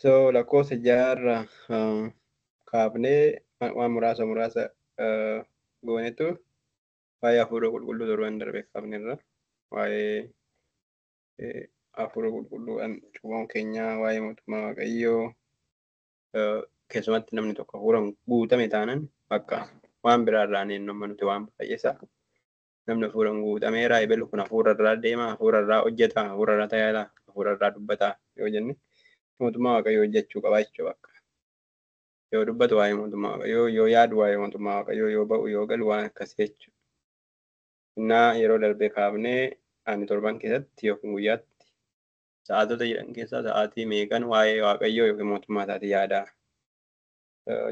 So lakkoofsa 6 kaafnee waan muraasa muraasa goonetu waa'ee hafuura qulqulluu torban darbe kaafnerra. Waa'ee hafuura qulqulluudhaan cuuphamuu keenyaa, waa'ee mootummaa Waaqayyoo, keessumatti namni tokko hafuuraan guutame taanan bakka waan biraarraa eenyummaa nuti waan baay'eessa. Namni hafuuraan guutameera, ebelu kun hafuurarraa deema, hafuurarraa hojjeta, hafuurarraa tajaajila, hafuurarraa dubbata yoo jenne mootummaa Waaqayyoo hojjechuu qaba jechuudha bakka. Yoo dubbatu waa'ee mootummaa Waaqayyoo, yoo yaadu waa'ee mootummaa Waaqayyoo, yoo ba'u yoo galu waan akkasii jechuudha. Innaa yeroo darbee kaafnee ani torban keessatti yookiin guyyaatti sa'aatota jedhan keessaa sa'aatii meeqan waa'ee Waaqayyoo yookiin mootummaa isaatii yaadaa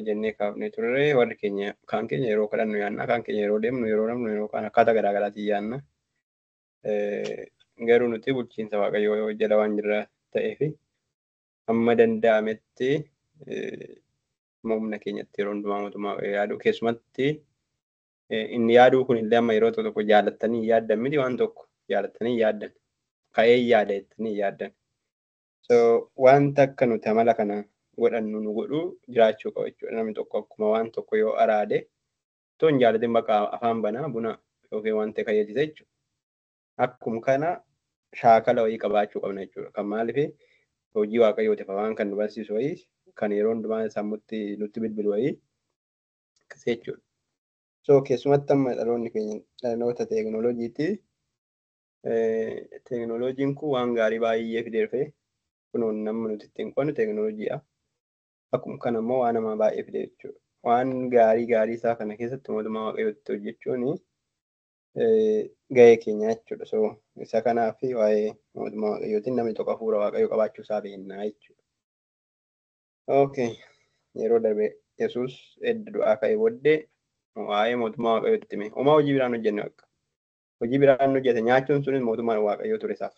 jennee kaafnee turre. Warri keenya kaan keenya yeroo kadhannu yaanna, kaan keenya yeroo deemnu, yeroo namnu, yeroo kaan akkaataa garaa garaatiin yaanna. Garuu nuti bulchiinsa Waaqayyoo jala waan jirra ta'eef hamma danda'ametti humna keenyatti yeroo hundumaa mootummaa Waaqayyoo yaaduu, keessumatti inni yaaduu kun illee amma yeroo tokko tokko jaalattanii yaaddan miti, waan tokko jaalattanii yaaddan, ka'ee yaada jettanii yaaddan. So wanta akka nuti amala kana godhannu nu godhu jiraachuu qaba jechuudha. Namni tokko akkuma waan tokko yoo araade otoo hin jaalatin bakka afaan banaa buna yookiin wanta fayyadisa jechuudha. Akkuma kana shaakala wayii qabaachuu qabna jechuudha. Kan maaliif hojii Waaqayyootiif afaan kan nu barsiisu wayii, kan yeroo hundumaa sammuutti nutti bilbilu wayii akkas jechuudha. So keessumatti amma dhaloonni keenya dhaloota teekinooloojiiti. Teekinooloojiin kun waan gaarii baay'ee fidee dhufe. Kunuun namni nuti ittiin qo'annu teekinooloojiidha. Akkuma kana immoo waan namaa baay'ee fide jechuudha. Waan gaarii gaarii isaa kana keessatti mootummaa Waaqayyootti hojjechuun gahee keenya jechuudha. So isa kanaaf waa'ee mootummaa Waaqayyootiin namni tokko hafuura Waaqayyoo qabaachuu isaa beekna jechuudha. Okay. Yeroo darbe Yesuus edda du'aa ka'ee booddee waa'ee mootummaa Waaqayyootti hime. Homaa hojii biraan hojjenne bakka. Hojii biraan hojjete nyaachuun sunis mootummaa Waaqayyoo ture isaaf.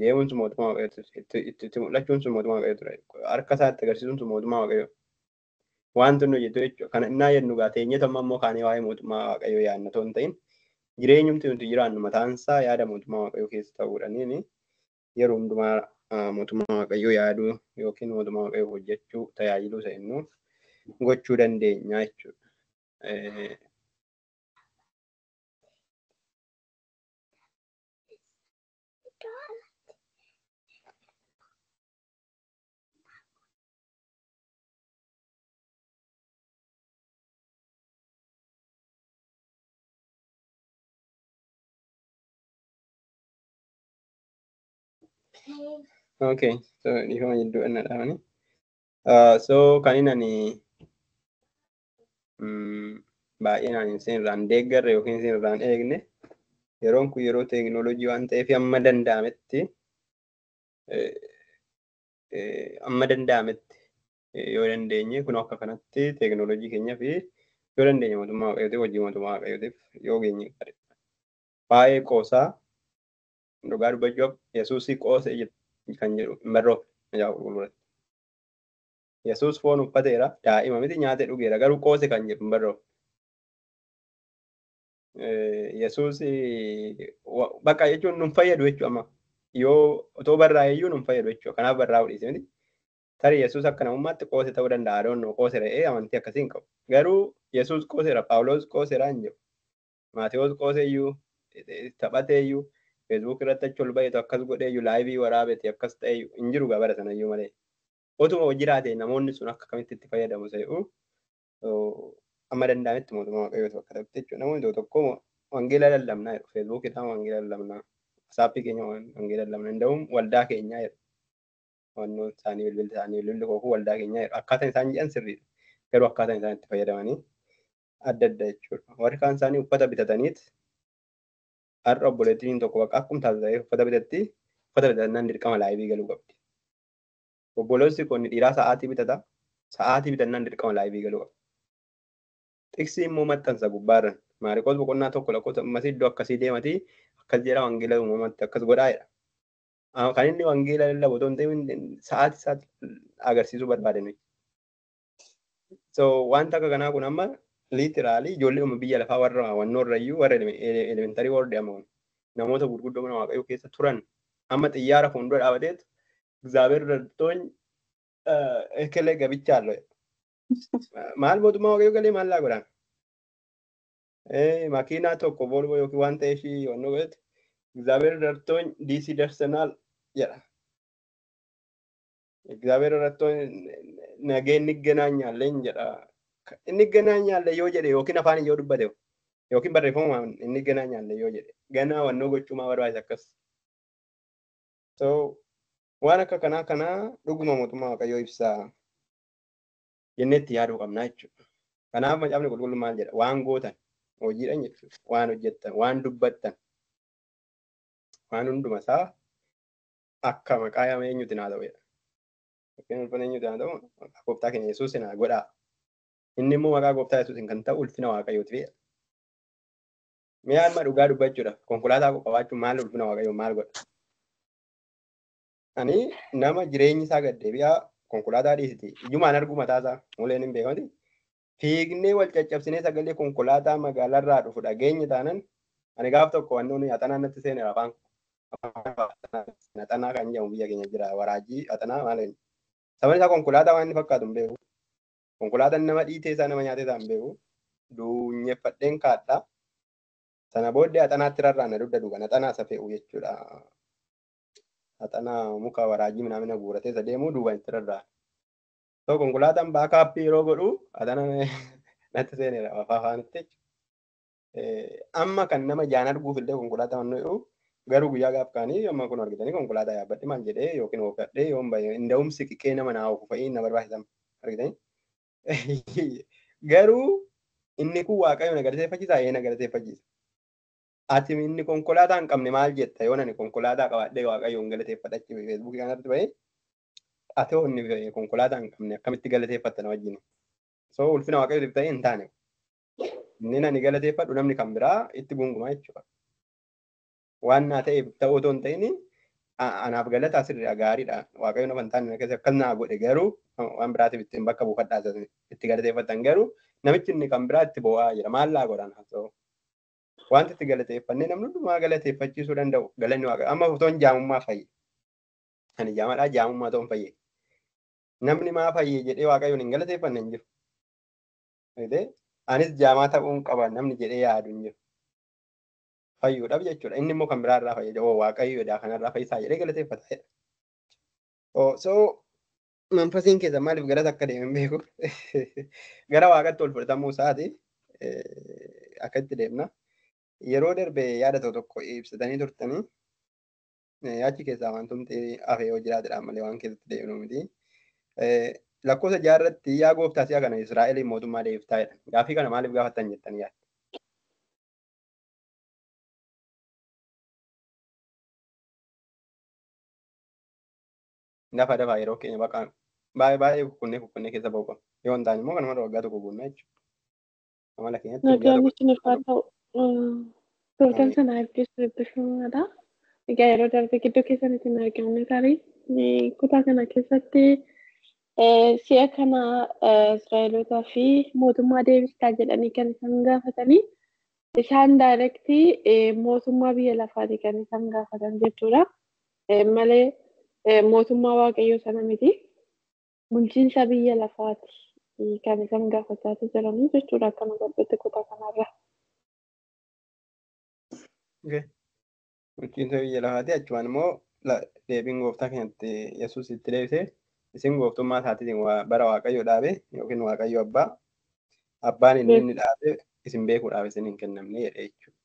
Deemuun sun mootummaa Waaqayyoo ture. Itti mul'achuun sun mootummaa Waaqayyoo ture. Harka isaatti agarsiisuun sun mootummaa Waaqayyoo. Wanti nu hojjetu jechuudha. Kana innaa jennu gaa teenyee amma immoo kaanee waa'ee mootummaa Waaqayyoo yaadna otoo hin ta'in jireenyumti nuti jiraannu mataan isaa yaada mootummaa Waaqayyoo keessa ta'uudhaaniin yeroo hundumaa mootummaa Waaqayyoo yaaduu yookiin mootummaa Waaqayyoo hojjechuu tajaajiluu isa jennu gochuu dandeenya jechuudha. Okay, so dhiifama jidduu dhanna dhaabani. So kan inni ani baay'inaan isin irraan deeggarre yookiin isin irraan eegne yeroon kun yeroo teekinooloojii waan ta'eef hamma danda'ametti yoo dandeenye kun akka kanatti teekinooloojii keenyaa fi yoo dandeenye mootummaa Waaqayyootiif hojii mootummaa Waaqayyootiif yoo geenye gaariidha. Baay'ee qoosaa dhugaa dubbachuuf Yesuusii qoosee kan jedhu hin barroofne Macaafa Qulqulluurratti. Yesuus foon uffateera, daa'ima miti nyaatee dhugeera, garuu qoose kan jedhu hin barroofne. Yesuus bakka jechuun nun fayyadu jechuudha amma. Yoo otoo barraa'e iyyuu nun fayyadu jechuudha. Kanaaf barraa'uu dhiise miti. Tarii Yesuus akka namummaatti qoose ta'uu danda'a. Adoon qoose re'ee amantii akkasii hin qabu. Garuu Yesuus qooseera, Phaawulos qooseera hin jiru. Maatewos qoose iyyuu, taphatee iyyuu, Facebook irratti achi ol ba'eetu akkas godhee iyyuu, laayivii waraabete akkas ta'e iyyuu hin jiru bara sana iyyuu malee. Otuma jiraate namoonni sun akka kamitti itti fayyadamu se'u amma danda'ametti mootummaa Waaqayyootu bakka ta'utti jechuudha. Namoonni tokko tokko wangeela lallabnaa jedhu. Facebook irraa wangeela lallabnaa. WhatsApp keenya wangeela lallabnaa. Danda'uun waldaa keenyaa jedhu. Wannoon isaanii bilbilli isaanii bilbilli kookuu waldaa keenyaa jedhu. Akkaataan isaan jedhan sirriidha. Garuu akkaataan isaan itti fayyadamanii adda adda jechuudha. Warri kaan isaanii uffata bitataniit har'a obboleettiin tokko bakka akkuma taatu ta'ee uffata bitatti, uffata bitatnaan dirqama laayivii galuu qabdi. Obboleessi kun dhiiraa sa'aatii bitata, sa'aatii bitannaan dirqama laayivii galuu qabdi. Xiksii immoo maxxansa gubbaarran Maariqoos boqonnaa 1 lakkoofsa ammasii iddoo akkasii deematii akkas jedha wangeela uumamatti akkas godhaa jedha. Kan inni wangeela lallabu otoo hin ta'in sa'aatii isaatti agarsiisuu barbaade nuyi. So wanta akka kanaa kun amma literally ijoollee biyya lafaa warra wannoorra iyyuu warra elementary world amma kun namoota gurguddoo mana Waaqayyoo keessa turan amma xiyyaara fuuldura dhaabateetu እግዚአብሔር ረድቶኝ እክሌ ገብቻለሁ። Maal mootummaa Waaqayyoo galee maal laa godhaan? Makiinaa tokko Volvo yookiin waan ta'e ishii wannoo godhate እግዚአብሔር ረድቶኝ ዲሲ ደርሰናል jedha. እግዚአብሔር ረድቶኝ ነገ እንገናኛለን jedha. እንገናኛለን yoo jedhe yookiin afaan yoo dubbate yookiin barreeffamumaan እንገናኛለን yoo jedhe ganaa wannoo gochuu maa barbaachisa akkas. So waan akka kanaa kanaa dhuguma mootummaa Waaqayyoo ibsaa jennee itti yaaduu qabnaa jechuudha. Kanaaf macaafni qulqulluun maal jedha? Waan gootan hojiidhaan jechuudha. Waan hojjettan, waan dubbattan, waan hunduma isaa akka maqaa yaama eenyuutiin haa ta'u jedha. Fakkeenya ulfina eenyuutiin haa ta'u maqaa gooftaa keenya Yesuusin haa godhaa. Inni immoo maqaa gooftaa Yesuusin kan ta'u ulfina Waaqayyooti jedha. Mi'a amma dhugaa dubbachuudha. Konkolaataa qabaachuun maal ulfina Waaqayyoo maal godha? Ani nama jireenyi isaa gad deebi'aa konkolaataa dhiisiti. Ijumaan arguu mataasaa muleen hin beekamti. Fiignee wal caccabsinee sagalee konkolaataa magaalaarraa dhufu dhageenye taanan ani gaaf tokko wannoon haxanaa natti seeneera afaan haxanaa kan jedhamu biyya keenya jira waraajii haxanaa maal inni. Sababni isaa konkolaataa waan inni fakkaatu hin beeku. Konkolaataan nama dhiitee isaa nama nyaatee isaa hin beeku. Duunyeeffadheen kaadha. Sana booddee haxanaatti rarraana dugda duuban haxanaa isa fe'u jechuudha. Haxanaa muka waraajii minaamina guuratee isa deemu duuban itti rarraana. So konkolaataan baakaappii yeroo godhu haxanaa natti seeneera afaanitti. Amma kan nama jaan arguuf illee konkolaataa waan nuyi garuu guyyaa gaaf kaanii amma kun argitanii konkolaataa yaabbadhe maal jedhee yookiin oofadhee yoon bahe inda'umsi qiqee nama naa oofu fa'ii na barbaachisan argitanii. Garuu inni kun Waaqayyo na galateeffachiisa ee na galateeffachiisa. Ati inni konkolaataa hin qabne maal jetta yoon ani konkolaataa qabaadhee Waaqayyoon galateeffadha achi feesbuukii kanarratti bahee ati hoo inni konkolaataa hin qabne akkamitti galateeffatta na wajjin. So ulfina Waaqayyootiif ta'e hin taane. Inni ani galateeffadhu namni kan biraa itti gungumaa jechuudha. Waan naa ta'eef ta'uu otoo hin ta'in anaaf galata asirraa gaariidha. Waaqayyo nama hin taane keessa akkas naa godhe garuu waan biraatiif ittiin bakka buufadhaa itti galateeffatan garuu namichi inni kan biraa itti boo'aa jira. Maal laa godhan haasa'u. Wanti itti galateeffannee namni hundumaa galateeffachiisuu danda'u galanni Waaqayyo. Amma otoon jaamummaa fayye. Ani jaamadhaa jaamummaa ta'uun fayye. Namni maa fayye jedhee Waaqayyoon hin galateeffanne hin jiru. Anis jaamaa ta'uun qaba namni jedhee yaadu hin jiru. Fayyuudhaaf jechuudha. Inni immoo kan biraa irraa fayyada. Oo Waaqayyo edaa kanarraa fayyisaa jedhee galateeffata jedha. So manfasiin keessa maaliif galata akka deeme hin beeku. Gara Waaqatti ol fudhatamuu isaati akka itti deemna. Yeroo darbe yaada tokko ibsatanii turtanii achi keessaa wantumti hafe yoo jiraatedha malee waan keessatti deemnu miti. Lakkoofsa jaarratti yaa gooftaa si'a kana Israa'eliin mootummaa deebiftaa jedha. Gaaffii kana maaliif gaafattan jettanii yaaddu? Dafa dafa yeroo keenya baqa baay'ee baay'ee kukkunnee kukkunnee keessa ba'u qabna. Yoo hin taane immoo kanuma waggaa tokko guunnaa jechuudha. Amala keenyatti guyyaa Nagaan tokko. isiniif haa ta'u. Gooftaan sana eebbisu eebbifamaadha. Egaa yeroo darbe gidduu keessanitti hin argamne tarii kutaa kana keessatti si'a kana Israa'elootaa fi mootummaa deebistaa jedhanii kan isaan gaafatanii isaan daayirektii mootummaa biyya lafaati kan isaan gaafatan jechuudha. Malee mootummaa Waaqayyoo sana miti. Bulchiinsa biyya lafaati kan isaan gaafachaa jiranii jechuudha akkana godhutti kutaa kanarra. Bulchiinsa biyya lafaati achumaan immoo deebiin gooftaa keenyatti Yesuus itti deebisee isin gooftummaa isaatiin bara Waaqayyo dhaabe yookiin Waaqayyo abbaa abbaan inni inni dhaabe isin beekuudhaaf isin hin kennamne jedhe jechuudha.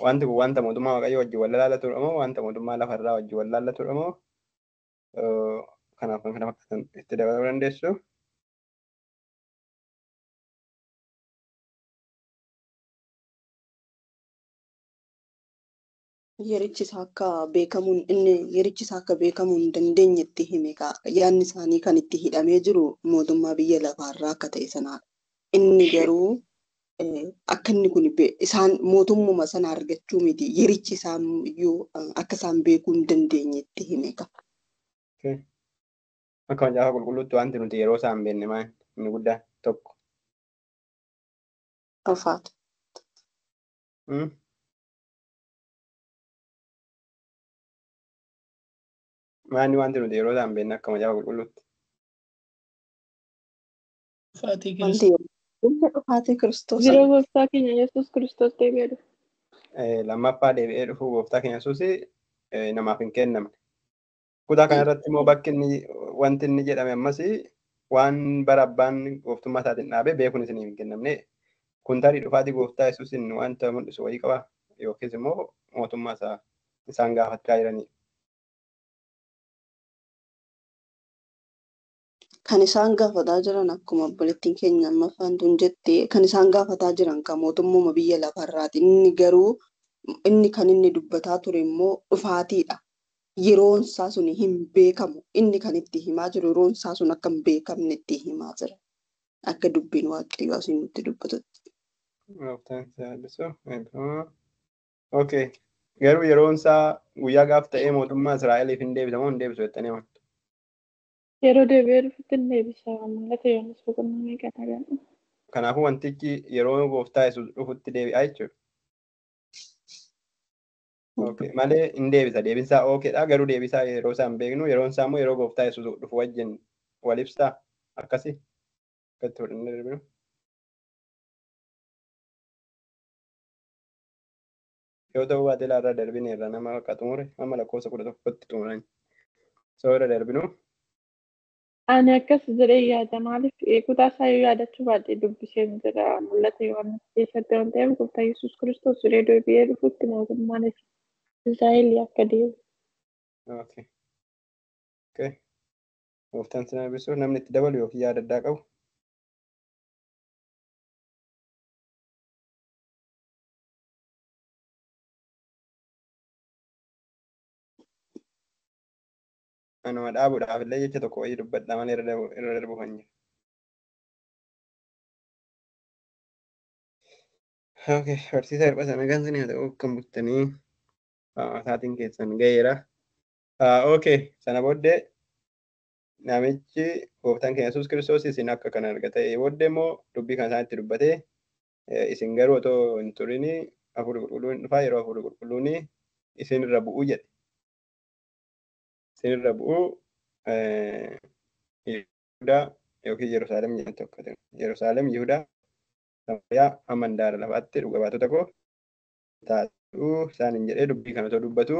Wanti kun wanta mootummaa Waaqayyoo wajjin wal laallatudha moo wanta mootummaa lafarraa wajjin wal laallatudha moo kanaaf kan kana fakkaatan itti dabaluu dandeessu. Yerichi isaa akka beekamuu hin dandeenyetti hime yaadni isaanii kan itti hidhamee jiru mootummaa biyya lafaarraa akka ta'e sanaadha. Inni garuu akka inni kun isaan mootummuma sana argachuu miti yerichi isaan iyyuu akka isaan beekuu hin dandeenyetti hime. Akka macaafa qulqulluutti wanti nuti yeroo isaa hin beekne maal inni guddaan tokko. Ulfaatu. Maanni wanti nuti yeroo isaan beeknu akka macaafa qulqulluutti. Dhufaatii Wanti dhufaatii Kiristoos. Yeroo gooftaa keenya Yesuus Kiristoos deebi'ee dhufu. Lammaffaa deebi'ee dhufuu gooftaa keenya Yesuus namaaf hin kennamne. Kutaa kanarratti immoo bakki inni wanti inni jedhame ammas waan bara abbaan gooftummaa isaatiin dhaabee beekuun isiniif hin kennamne. Kun tarii dhufaatii gooftaa Yesuusin wanta mul'isu wayii qaba yookiis immoo mootummaa isaa isaan gaafachaa jiranidha. Kan isaan gaafataa jiran akkuma obboleettiin keenya amma faantuun jette kan isaan gaafataa jiran kan mootummaa biyya lafarraati. Inni garuu inni kan inni dubbataa ture immoo dhufaatiidha. Yeroon isaa sun hin beekamu. Inni kan itti himaa jiru yeroon isaa sun akka hin beekamne itti himaa jira. Akka dubbiin waaqayyoo asiin nutti dubbatutti. Gooftaan si haa eebbisu. Eebbifamaa. Okay. Garuu yeroon isaa guyyaa gaaf ta'ee mootummaa Israa'eliif hin deebisa moo hin deebisu jettanii amantu? Yeroo deebi'ee dhufutti hin deebisa. Mul'ata Yohaannis boqonnaa meeqa dhagaa? Kanaafuu wantichi yeroo gooftaa Yesuus dhufutti deebi'a jechuudha. Okay. Malee hin deebisa. Deebiinsaa ookeedha. Garuu deebisaa yeroo isaa hin beeknu. Yeroon isaa immoo yeroo gooftaa Yesuus dhufu wajjin wal ibsaa. Akkasi. Akkatti fudhannee darbinu. Yoo ta'uu baate irra darbine irra nama akka xumure amma lakkoofsa 11tti xumuran. Soo irra darbinu. Ani akkas jedhee yaada maaliif kutaa isaa yoo yaadachuu baadhee dubbiseen jira mul'ata Yohaannis keessatti waan ta'eef gooftaa Yesuus Kiristoos yeroo deebi'ee dhufutti mootummaan Israa'el akka deebi'u. Okay. Okay. Gooftaan sin eebbisu namni itti dabalu yookiin yaada addaa qabu. Anuma dhaabuudhaaf illee jecha tokko wayii dubbadha malee irra darbuuf hin jiru. Okay, barsiisaa hir'aa sana gansanii haa ta'u kan bultanii sa'aatiin keessan ga'eera. Okay, sana booddee namichi gooftaan keenya Yesuus Kiristoos isin akka kana erga ta'e booddee immoo dubbii kan isaan itti dubbatee isin garuu otoo hin turin hafuurri qulqulluun dhufaa yeroo hafuurri qulqulluun isin irra bu'uu jedhe. Isin irra bu'uu Yihudaa yookiin Yerusaalem jedhan tokko Yerusaalem Yihudaa Samaariyaa hamma handaara lafaatti dhuga baatota koo taatu isaaniin jedhee dubbii kana otoo dubbatu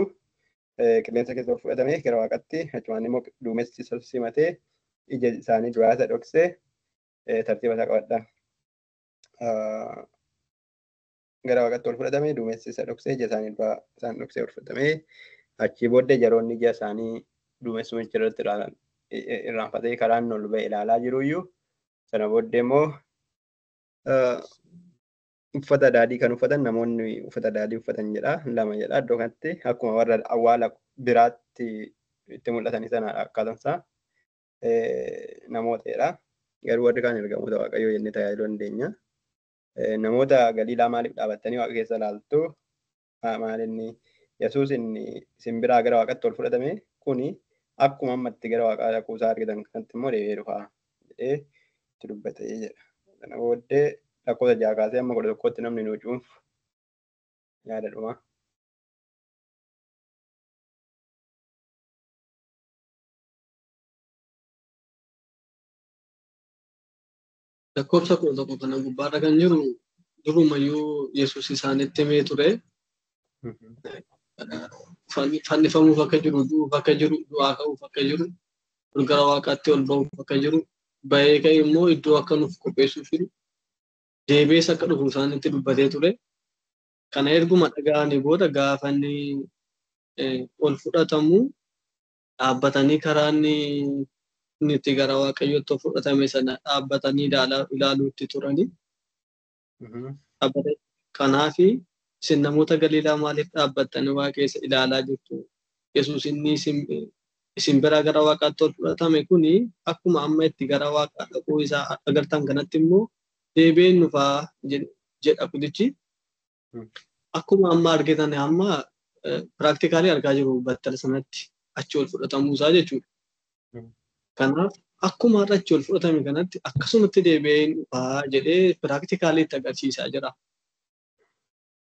qilleensa keessa ol fudhatamee gara waaqatti achumaan immoo duumessi isa simatee ija isaanii duraa isa dhoksee tartiiba isaa qabadha. Gara waaqatti ol fudhatamee duumessi isa dhoksee ija isaanii duraa isaan dhoksee ol fudhatamee achii booddee jaroonni ija isaanii duumessumicha irratti irraanfatee karaan ol ba'e ilaalaa jiruyyuu sana booddee immoo uffata daadii kan uffatan namoonni uffata daadii uffatan jedha lama jedha iddoo kanatti akkuma warra awwaala biraatti itti mul'atanii sana akkaataan isaa namoota jedha. Garuu warri kaan ergamoota Waaqayyoo jennee tajaajiluu dandeenya. Namoota Galiilaa maaliif dhaabattanii waaqa keessa ilaaltu? Maal inni Yesuus inni isin biraa gara waaqatti ol fudhatame kuni akkuma ammatti gara waaqaa dhaquu isaa argitan kanatti immoo deebi'ee dhufa jedhee itti dubbatee jedha. Kana booddee lakkoofsa 6 kaasee amma 11tti namni nu cuunfu yaada dhumaa. Lakkoofsa 11 kana gubbaarra kan jiru durumayyuu Yesuus isaanitti himee ture. Fannifamuuf akka jiru, du'uuf akka jiru, du'aa ka'uuf akka jiru, ol gara waaqaatti ol ba'uuf akka jiru, ba'ee ka'e immoo iddoo akka nuuf qopheessuuf jiru, deebi'ees akka dhufu isaanitti dubbatee ture. Kana erguma dhaga'anii booda gaafa inni ol fudhatamu dhaabbatanii karaa inni itti gara Waaqayyootti ol fudhatame sana dhaabbatanii ilaaluutti turani. Kanaafi isin namoota Galiilaa maaliif dhaabbattanii waa keessa ilaalaa jirtu? Yesuus inni isin biraa gara waaqaatti ol fudhatame kuni akkuma amma itti gara waaqaa dhaquu isaa agartan kanatti immoo deebi'een dhufaa jedha kutichi. Akkuma amma argitan amma piraaktikaalii argaa jiru battala sanatti achi ol fudhatamuu isaa jechuudha. Kanaaf akkuma har'a achi ol fudhatame kanatti akkasumatti deebi'een dhufaa jedhee piraaktikaalii itti agarsiisaa jira.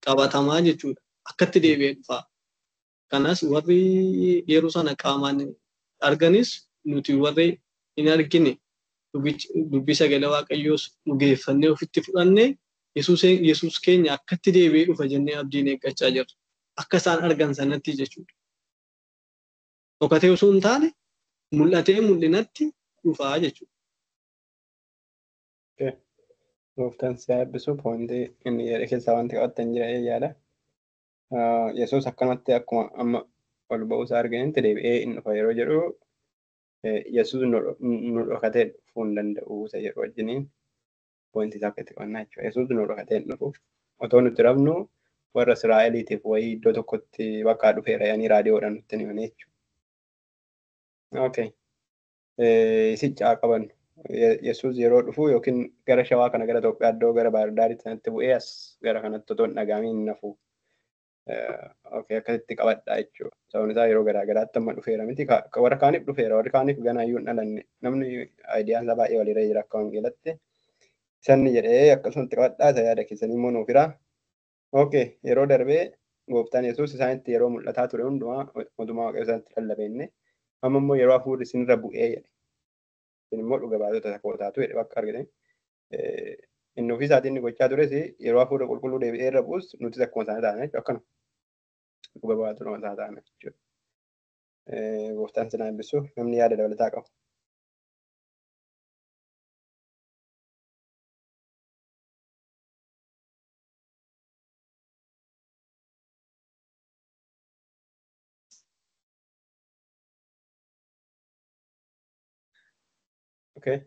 Qabatamaa jechuudha. Akkatti deebi'ee dhufaa. Kanas warri yeroo sana qaamaan arganis nuti warri hin argine dubbii sagalee Waaqayyoos dhugeeffannee ofitti fudhannee Yesuus keenya akkatti deebi'ee dhufa jennee abdiin eeggachaa jirra. Akka isaan argan sanatti jechuudha. Dhokatee osoo hin taane mul'atee mul'inatti dhufaa jechuudha. Gooftaan si haa eebbisu poointii inni jedhe keessaa wanti qabattan jira yaada. Yesuus akkanumatti akkuma amma ol ba'uusaa arganitti deebi'ee inni dhufa yeroo jedhu Yesuus nu dhokatee dhufuu hin danda'u isa jedhu wajjiniin poointii isaa akka itti qabannaa jechuudha. Yesuus nu dhokatee hin dhufu. Otoo nuti rafnu warra Israa'eliitiif wayii iddoo tokkotti bakka dhufeera jedhanii raadiyoodhaan nutti himanii jechuudha. Okay. Siccaa qabannu. Yesuus yeroo dhufu yookiin gara Shawaa kana gara Itoophiyaa iddoo gara Baahirdaaritti sanatti bu'ee as gara kanatti otoo hin dhaga'amiin hin hafu. Okay, akkasitti qabadhaa jechuudha. Sababni isaa yeroo garaa garaatti amma dhufeera miti. Warra kaaniif dhufeera, warri kaaniif ganaayyuu hin dhalanne. Namni aayidiyaan isaa baay'ee walirra jira akka wangeelatti. Isanni jedhee akkasumatti qabadhaa isa yaada keessanii immoo nuuf hira. Okay, yeroo darbee gooftaan Yesuus isaanitti yeroo mul'ataa ture hundumaa mootummaa Waaqayyoo isaanitti lallabeenne. Amma immoo yeroo hafuurri isinirra bu'ee jedhe. Isin immoo dhuga baatota koo taatu jedhe bakka argite. Inni ofii isaatiin inni gochaa tures yeroo hafuura qulqulluu deebi'ee irra bu'us nutis akkuma isaanii taana jechuudha. Akkana dhuga baatota isaa taana jechuudha. Gooftaan isin haa eebbisu namni yaada dabalataa qabu. Okay.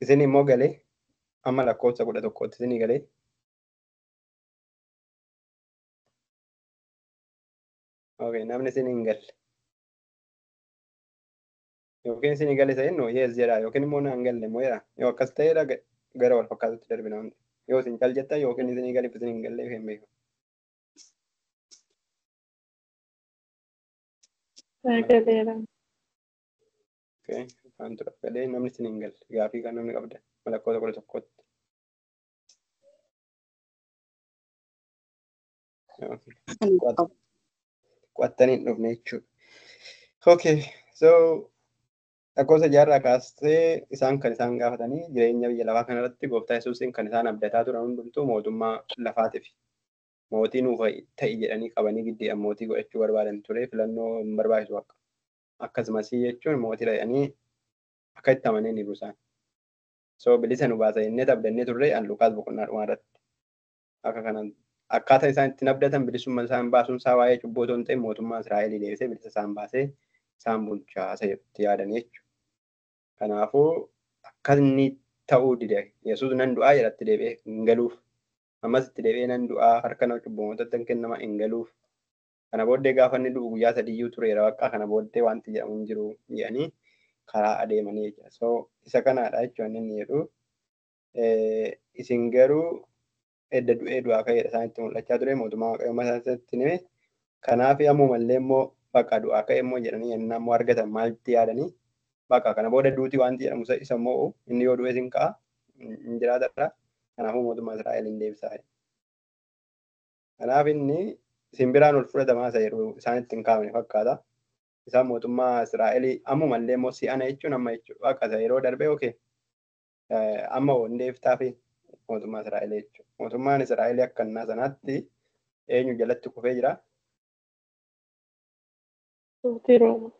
Isin immoo galee amma lakkoofsa 11tti isinii galee. Okay, namni isin hin galle. Yookiin isinii gale isa jennu yes jedha yookiin immoo na hin galle immoo jedha. Yoo akkas ta'edha gara wal fakkaatutti darbina hundi. Yoo isin cal jettan yookiin isinii galeef isin hin galle hin beeku. Galeera. Okay, afaan tura galee namni isin hin galle gaafii kan namni qabda lakkoofsa 11tti. Qo'attanii hin dhufne jechuudha. Okay, so lakkoofsa jaarraa kaastee isaan kan isaan gaafatanii jireenya biyya lafaa kanarratti gooftaa Yesuusiin kan isaan abdataa turan hundumtuu mootummaa lafaatiif mootii nuuf ta'i jedhanii qabanii giddiidhaan mootii godhachuu barbaadan ture filannoo hin barbaachisu akka. Akkasumas jechuun mootii jedhanii akka itti amanee ni isaan. So bilisa nu baasa jennee abdannee turre an Luqaas boqonnaa dhumaa irratti. Akka kanaan akkaataa isaan ittiin abdatan bilisummaa isaan baasuun isaa waa'ee cubbuu otoo hin ta'in mootummaa Israa'elii deebisee bilisa isaan baasee isaan bulchaa isa jedhutti yaadanii jechuudha. Kanaafuu akka inni ta'uu dide Yesuus nan du'aa jedhatti deebi'ee hin galuuf. Ammas itti deebi'ee nan du'aa harka nama cubbamootatti hin kennama hin galuuf. Kana booddee gaafa inni du'u guyyaa sadiyyuu tureera bakka kana booddee wanti jedhamu hin jiru jedhanii karaa adeemanii jechuudha. So isa kanaadha jechuun inni jedhu isin garuu edda du'ee du'aa ka'eedha isaanitti mul'achaa ture mootummaa Waaqayyoo isaanitti hime. Kanaaf ammumallee immoo bakka du'aa ka'e immoo jedhanii yennaa immoo argatan maalitti yaadanii bakka kana booda duuti wanti jedhamu isa immoo inni yoo du'e sin ka'a hin jiraatadha. Kanaafuu mootummaa Israa'el hin deebisaa. Kanaaf inni simbiraan ol fudhatamaa isa jedhu isaanitti hin kaa'amne fakkaata. Isaan mootummaa Israa'elii ammumallee immoo si'ana jechuun amma jechuudha. Bakka isa yeroo darbee okee amma hin deebiftaa fi mootummaa Israa'elii jechuudha. Mootummaan Israa'elii akka innaa sanaatti eenyu jalatti kufee jira? Mootii Roomaa.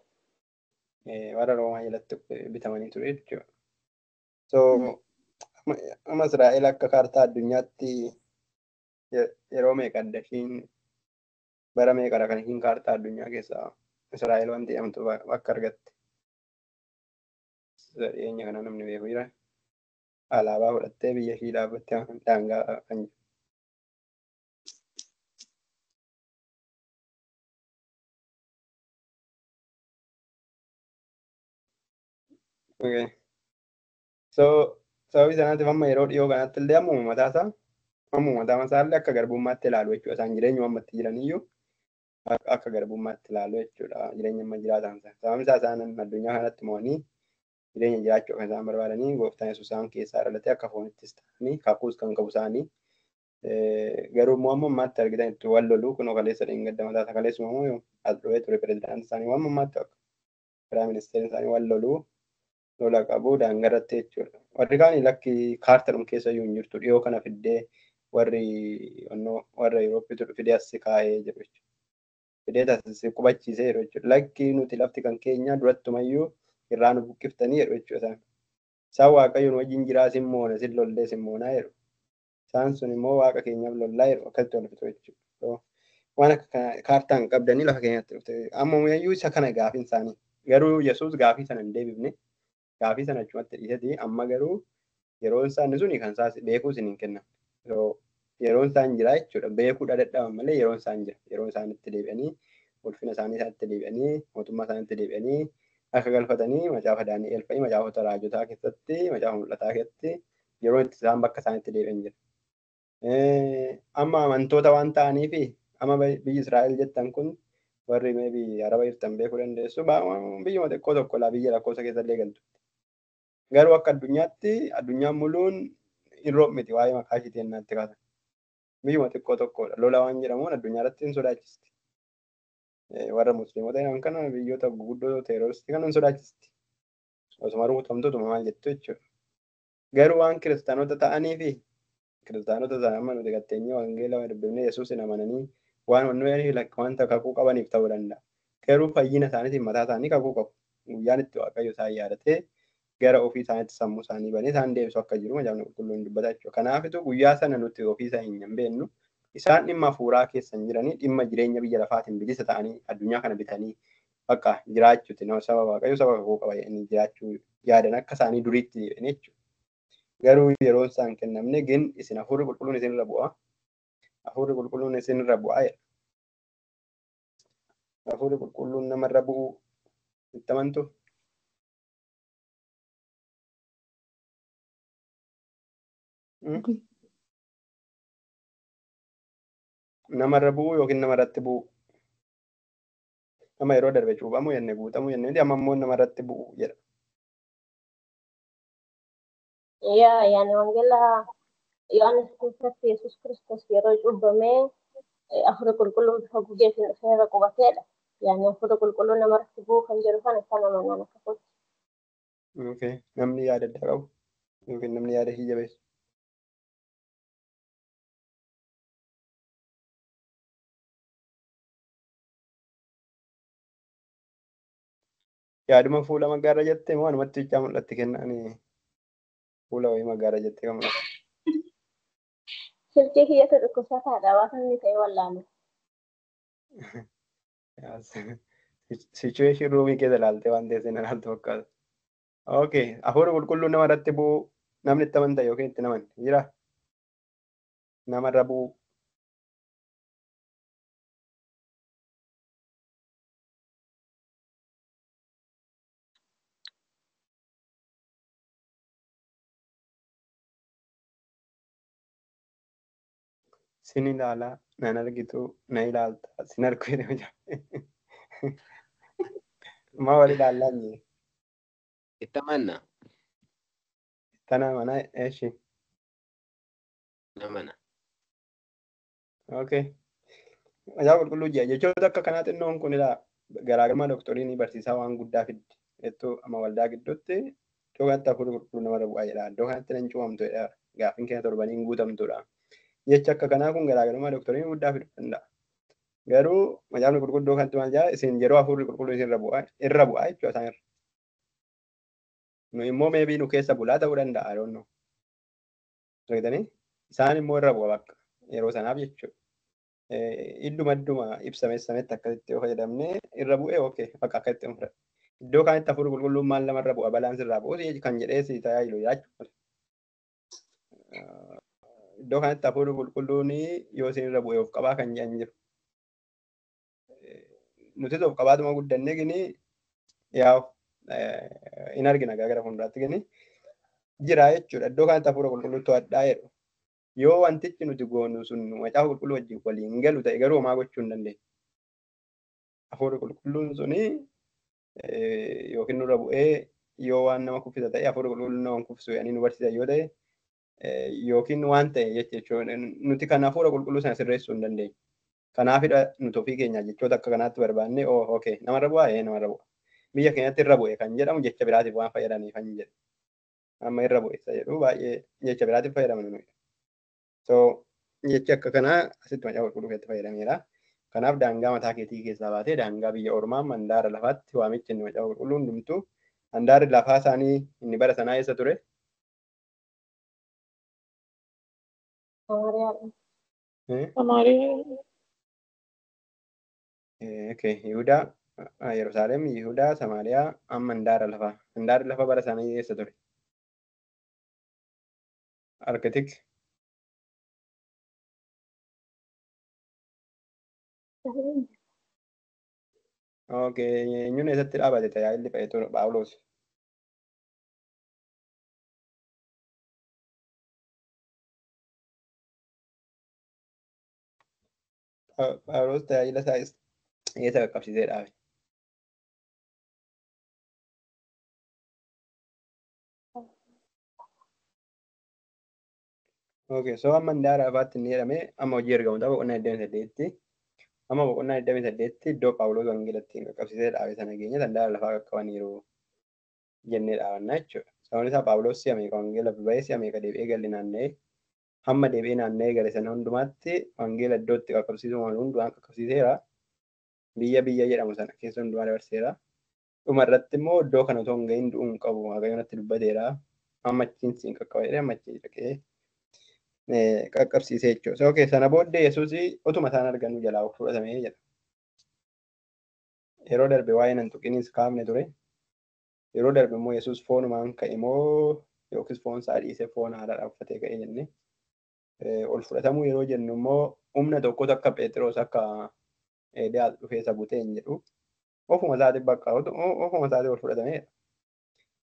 Warra Roomaa jalatti bitamanii ture jechuudha. So amma Israa'el akka kaartaa addunyaatti yeroo meeqa adda ishiin bara meeqadha kan ishiin kaartaa addunyaa keessaa Israa'el wanti jedhamtu bakka argatte. Dhiyeenya kana namni beeku jira. Alaabaa fudhattee biyya ishii dhaabbattee daangaa kan jiru. Okay. So sababii sanaatiif amma yeroo dhiyoo kanatti illee ammuma mataasaa ammuma mataa isaa illee akka garbummaatti ilaalu jechuudha. Isaan jireenya ammatti jiraniyyuu akka garbummaatti ilaalu jechuudha. Jireenya amma jiraatan sana. Sababni isaa isaan addunyaa kanatti mo'anii jireenya jiraachuu kan isaan barbaadanii gooftaan Yesuus isaan keessaa dhalatee akka foonittis ta'anii kakuus kan qabu isaanii Garuu immoo amma ammaatti argitan itti wal loluu kunoo kaleessa dheengadda mataa isaa kaleessuma immoo as dhufee ture pirezidaantii isaanii waan ammaatti akka piraayim ministeerri isaanii wal loluu lola qabu daangarratti jechuudha. Warri kaan lakki kaartadhum keessa iyyuu hin jirtu dhiyoo kana fiddee warri warra Yuurooppiitu fidee as kaa'ee jedhu jechuudha. Fidee as qubachiisee jedhu jechuudha. Lakki nuti lafti kan keenya durattumayyuu irraa nu buqqiftanii jedhu jechuudha isaan. Isaan Waaqayyoon wajjin jiraa sin moona sin lollee sin moonaa jedhu. Isaan sun immoo waaqa keenyaaf lollaa jedhu akkasitti wal fixu jechuudha. Waan akka kaartaan qabdanii lafa keenyatti dhufte. Amma iyyuu isa kana gaafiin isaanii. Garuu Yesuus gaafii sana hin deebifne. Gaafii sana achumatti dhiisati amma garuu yeroon isaan suni kan isaas beekuu isin hin kennan. Yeroon isaan jira jechuudha. Beekuu dadhaban malee yeroon isaan jira. Yeroo isaan itti deebi'anii ulfina isaanii isaatti deebi'anii mootummaa isaaniitti deebi'anii akka galfatanii macaafa Daani'el fa'i macaafota raajotaa keessatti macaafa mul'ataa keessatti yeroo itti isaan bakka isaaniitti deebi'an jira. Amma amantoota waan ta'aniifi amma biyyi Israa'el jettan kun warri maybe Araba jirtan beekuu dandeessu biyyuma xiqqoo tokko laa biyya lakkoofsa keessa illee galtu. Garuu akka addunyaatti addunyaan muluun hin roobmiti waa'ee maqaa ishiitiin natti kaasan. Biyyuma xiqqoo tokkodha. Lola waan jedhamuun addunyaa irratti hin sodaachisti. Warra musliimota jedhaman kana biyyoota guguddoo teeroristii kana hin sodaachisti. Osuma rukutamtootuma maal jettu jechuudha. Garuu waan kiristaanota ta'anii fi kiristaanota sana amma nuti gatteenyee wangeela dubbifnee Yesuusin amananii waan wannu wanta kakuu qabaniif ta'uu danda'a. Garuu fayyina isaaniitiin mataa isaanii kakuu qabu. Guyyaan itti Waaqayyo isaan yaadatee gara ofii isaaniitti sammuu isaanii banee isaan deebisu akka jiru macaafni qulqulluun dubbata jechuudha. Kanaafitu guyyaa sana nuti ofii isaa hin beeknu. Isaan dhimma hafuuraa keessa hin jiranii dhimma jireenya biyya lafaatiin bilisa ta'anii addunyaa kana bitanii bakka jiraachuuti nama saba Waaqayyo saba kakuu qaba jedhanii jiraachuu yaadan akka isaanii duriitti deebi'an jechuudha. Garuu yeroo isaan kennamne gin isin hafuurri qulqulluun isinirra bu'a. Hafuurri qulqulluun isinirra bu'a jedha. Hafuurri qulqulluun namarra bu'uu itti amantu. Namarra bu'uu yookiin namarratti bu'uu. Nama yeroo darbe cuuphamuu jenne guutamuu jenne amma immoo namarratti bu'uu jedha. Yaa yaani wangeela Yohaannis keessatti Yesuus Kiristoos yeroo cuubbamee hafuurri qulqulluun bifa gugeetiin dhufee irra qubateedha. Yaani hafuurri qulqulluun namarratti bu'uu kan jedhu kana isaan amanan akka kootti. Okay. Namni yaada addaa qabu yookiin namni yaada ishii jabeessu. Yaaduma fuula maggaarra jettee moo anumatti bichaa mul'atti kennaan fuula wayii maggaarra jettee kan mul'atu. Silkii kiyyatu dhukkubsataadha waan inni ta'e wallaana. Situation roomii keessa ilaaltee waan teessee na ilaaltu fakkaata. Okay, hafuurri qulqulluun nama irratti bu'uu namni itti amanta yookiin itti naman jira? Namarra bu'uu. Sin ilaalaa, nan argitu, na ilaalta, sin argu jedhee mucaa. Maa wal ilaallaa hin jee? Itti amanna. Tana mana eeshi. Namana. Okay. Macaafa qulqulluu ji'a jechoota akka kanaa xinnoon kun ilaa garaagarummaa dooktoriin barsiisaa waan guddaa fiddi. Jettuu amma waldaa gidduutti iddoo kanatti hafuurri qulqulluu namarra bu'aa jedha. Iddoo kanatti nan cuuphamtu jedha. Gaaffiin keenya torbaniin guutamtudha. Jecha akka kanaa kun garaagarummaa dooktoriin guddaa fiduu danda'a. Garuu macaafni qulqulluu iddoo kanatti maal jedha isin yeroo hafuurri qulqulluu isin irra bu'aa jechuudha isaan irra. Nu immoo meebii nu keessa bulaa ta'uu danda'a I don't know. Argitanii isaan immoo irra bu'a bakka yeroo sanaaf jechuudha. Idduma idduma ibsame sametti akkasitti yoo fayyadamne irra bu'ee okay bakka akkasitti hin fudhadhu. Iddoo kaanitti hafuurri qulqulluun maal namarra bu'a balaan sirraa bu'us kan jedhee si tajaajilu jechuudha. Iddoo kanatti hafuurri qulqulluun yoo isin irra bu'e of qabaa kan jedhan jiru. Nutis of qabaatuma guddannee gini yaa'u in argina gara fuulduraatti gini jira jechuudha. Iddoo kanatti hafuura qulqulluu to'adhaa jedhu. Yoo wantichi nuti goonu sun macaafa qulqulluu wajjin waliin galu ta'e garuu homaa gochuu hin dandeenyu. Hafuurri qulqulluun suni yookiin nurra bu'ee yoo waan nama kuffisa ta'e hafuurri qulqulluun nama kuffisu jedhanii nu barsiisan yoo ta'e Yookiin waan ta'e jechuudha. Nuti kan hafuura qulqulluu sana sirreessuu hin dandeenyu. Kanaafidha nuti ofii keenya jechoota akka kanaatti barbaanne oo okay namarra bu'aa ee namarra bu'a. Biyya keenyatti irra bu'e kan jedhamu jecha biraatiif waan fayyadaniif kan jedhu. Amma irra bu'e isa jedhu baay'ee jecha biraatiif fayyadamna nuyi. So jechi akka kanaa asitti macaafa qulqulluu keessatti fayyadameera. Kanaaf daangaa mataa keetii keessaa baatee daangaa biyya ormaa handaara lafaatti waamichi inni macaafa qulqulluu hundumtuu handaarri lafaa isaanii inni bara sanaa eessa ture? Samaariyaa. Okay, Yihudaa, Yerusaalem, Yihudaa, Samaariyaa, amma handaara lafaa. Handaarri lafaa bara isaanii eessa ture? Arkitik. Okay, eenyuun eessatti dhaabate tajaajilli Phaawulos? Phaawulos tajaajila isaa eessa qaqqabsiisee dhaabe? Okay, so amma handaara lafaatti inni jedhame amma hojii ergamootaa boqonnaa 28tti amma boqonnaa 28tti iddoo Phaawulos wangeela ittiin qaqqabsiisee dhaabe sana geenye handaara lafaa qaqqabaniiru jennee dhaabanna jechuudha. Sababni isaa Phaawulos si'a meeqa wangeela ba'ee si'a meeqa deebi'ee galli naanna'ee hamma deebi'ee naanna'ee gale sana hundumaatti wangeela iddoo itti qaqqabsiisuu malu hundumaan qaqqabsiiseera. Biyya biyya jedhamu sana keessa hundumaa dabarseera. Dhuma irratti immoo iddoo kana otoo hin gahin du'uu hin qabu Waaqayyo natti dubbateera. Amma achiin siin qaqqaba jedhee amma achiin dhaqee qaqqabsiisee jechuudha. So okay, sana booddee Yesuus otuma isaan argannu jalaa of fudhatamee jedha. Yeroo darbe waa'ee nan tuqiniis kaafne ture. Yeroo darbe immoo Yesuus foonumaan ka'e moo yookiis foon isaa dhiisee foon haaraadhaan uffatee ka'e jenne. Ol fudhatamuu yeroo jennu immoo humna tokkotu akka Phexros akka Eeliyaas dhufee isa butee hin jedhu. Ofuma isaatiin bakka ofuma isaatiin ol fudhatameedha.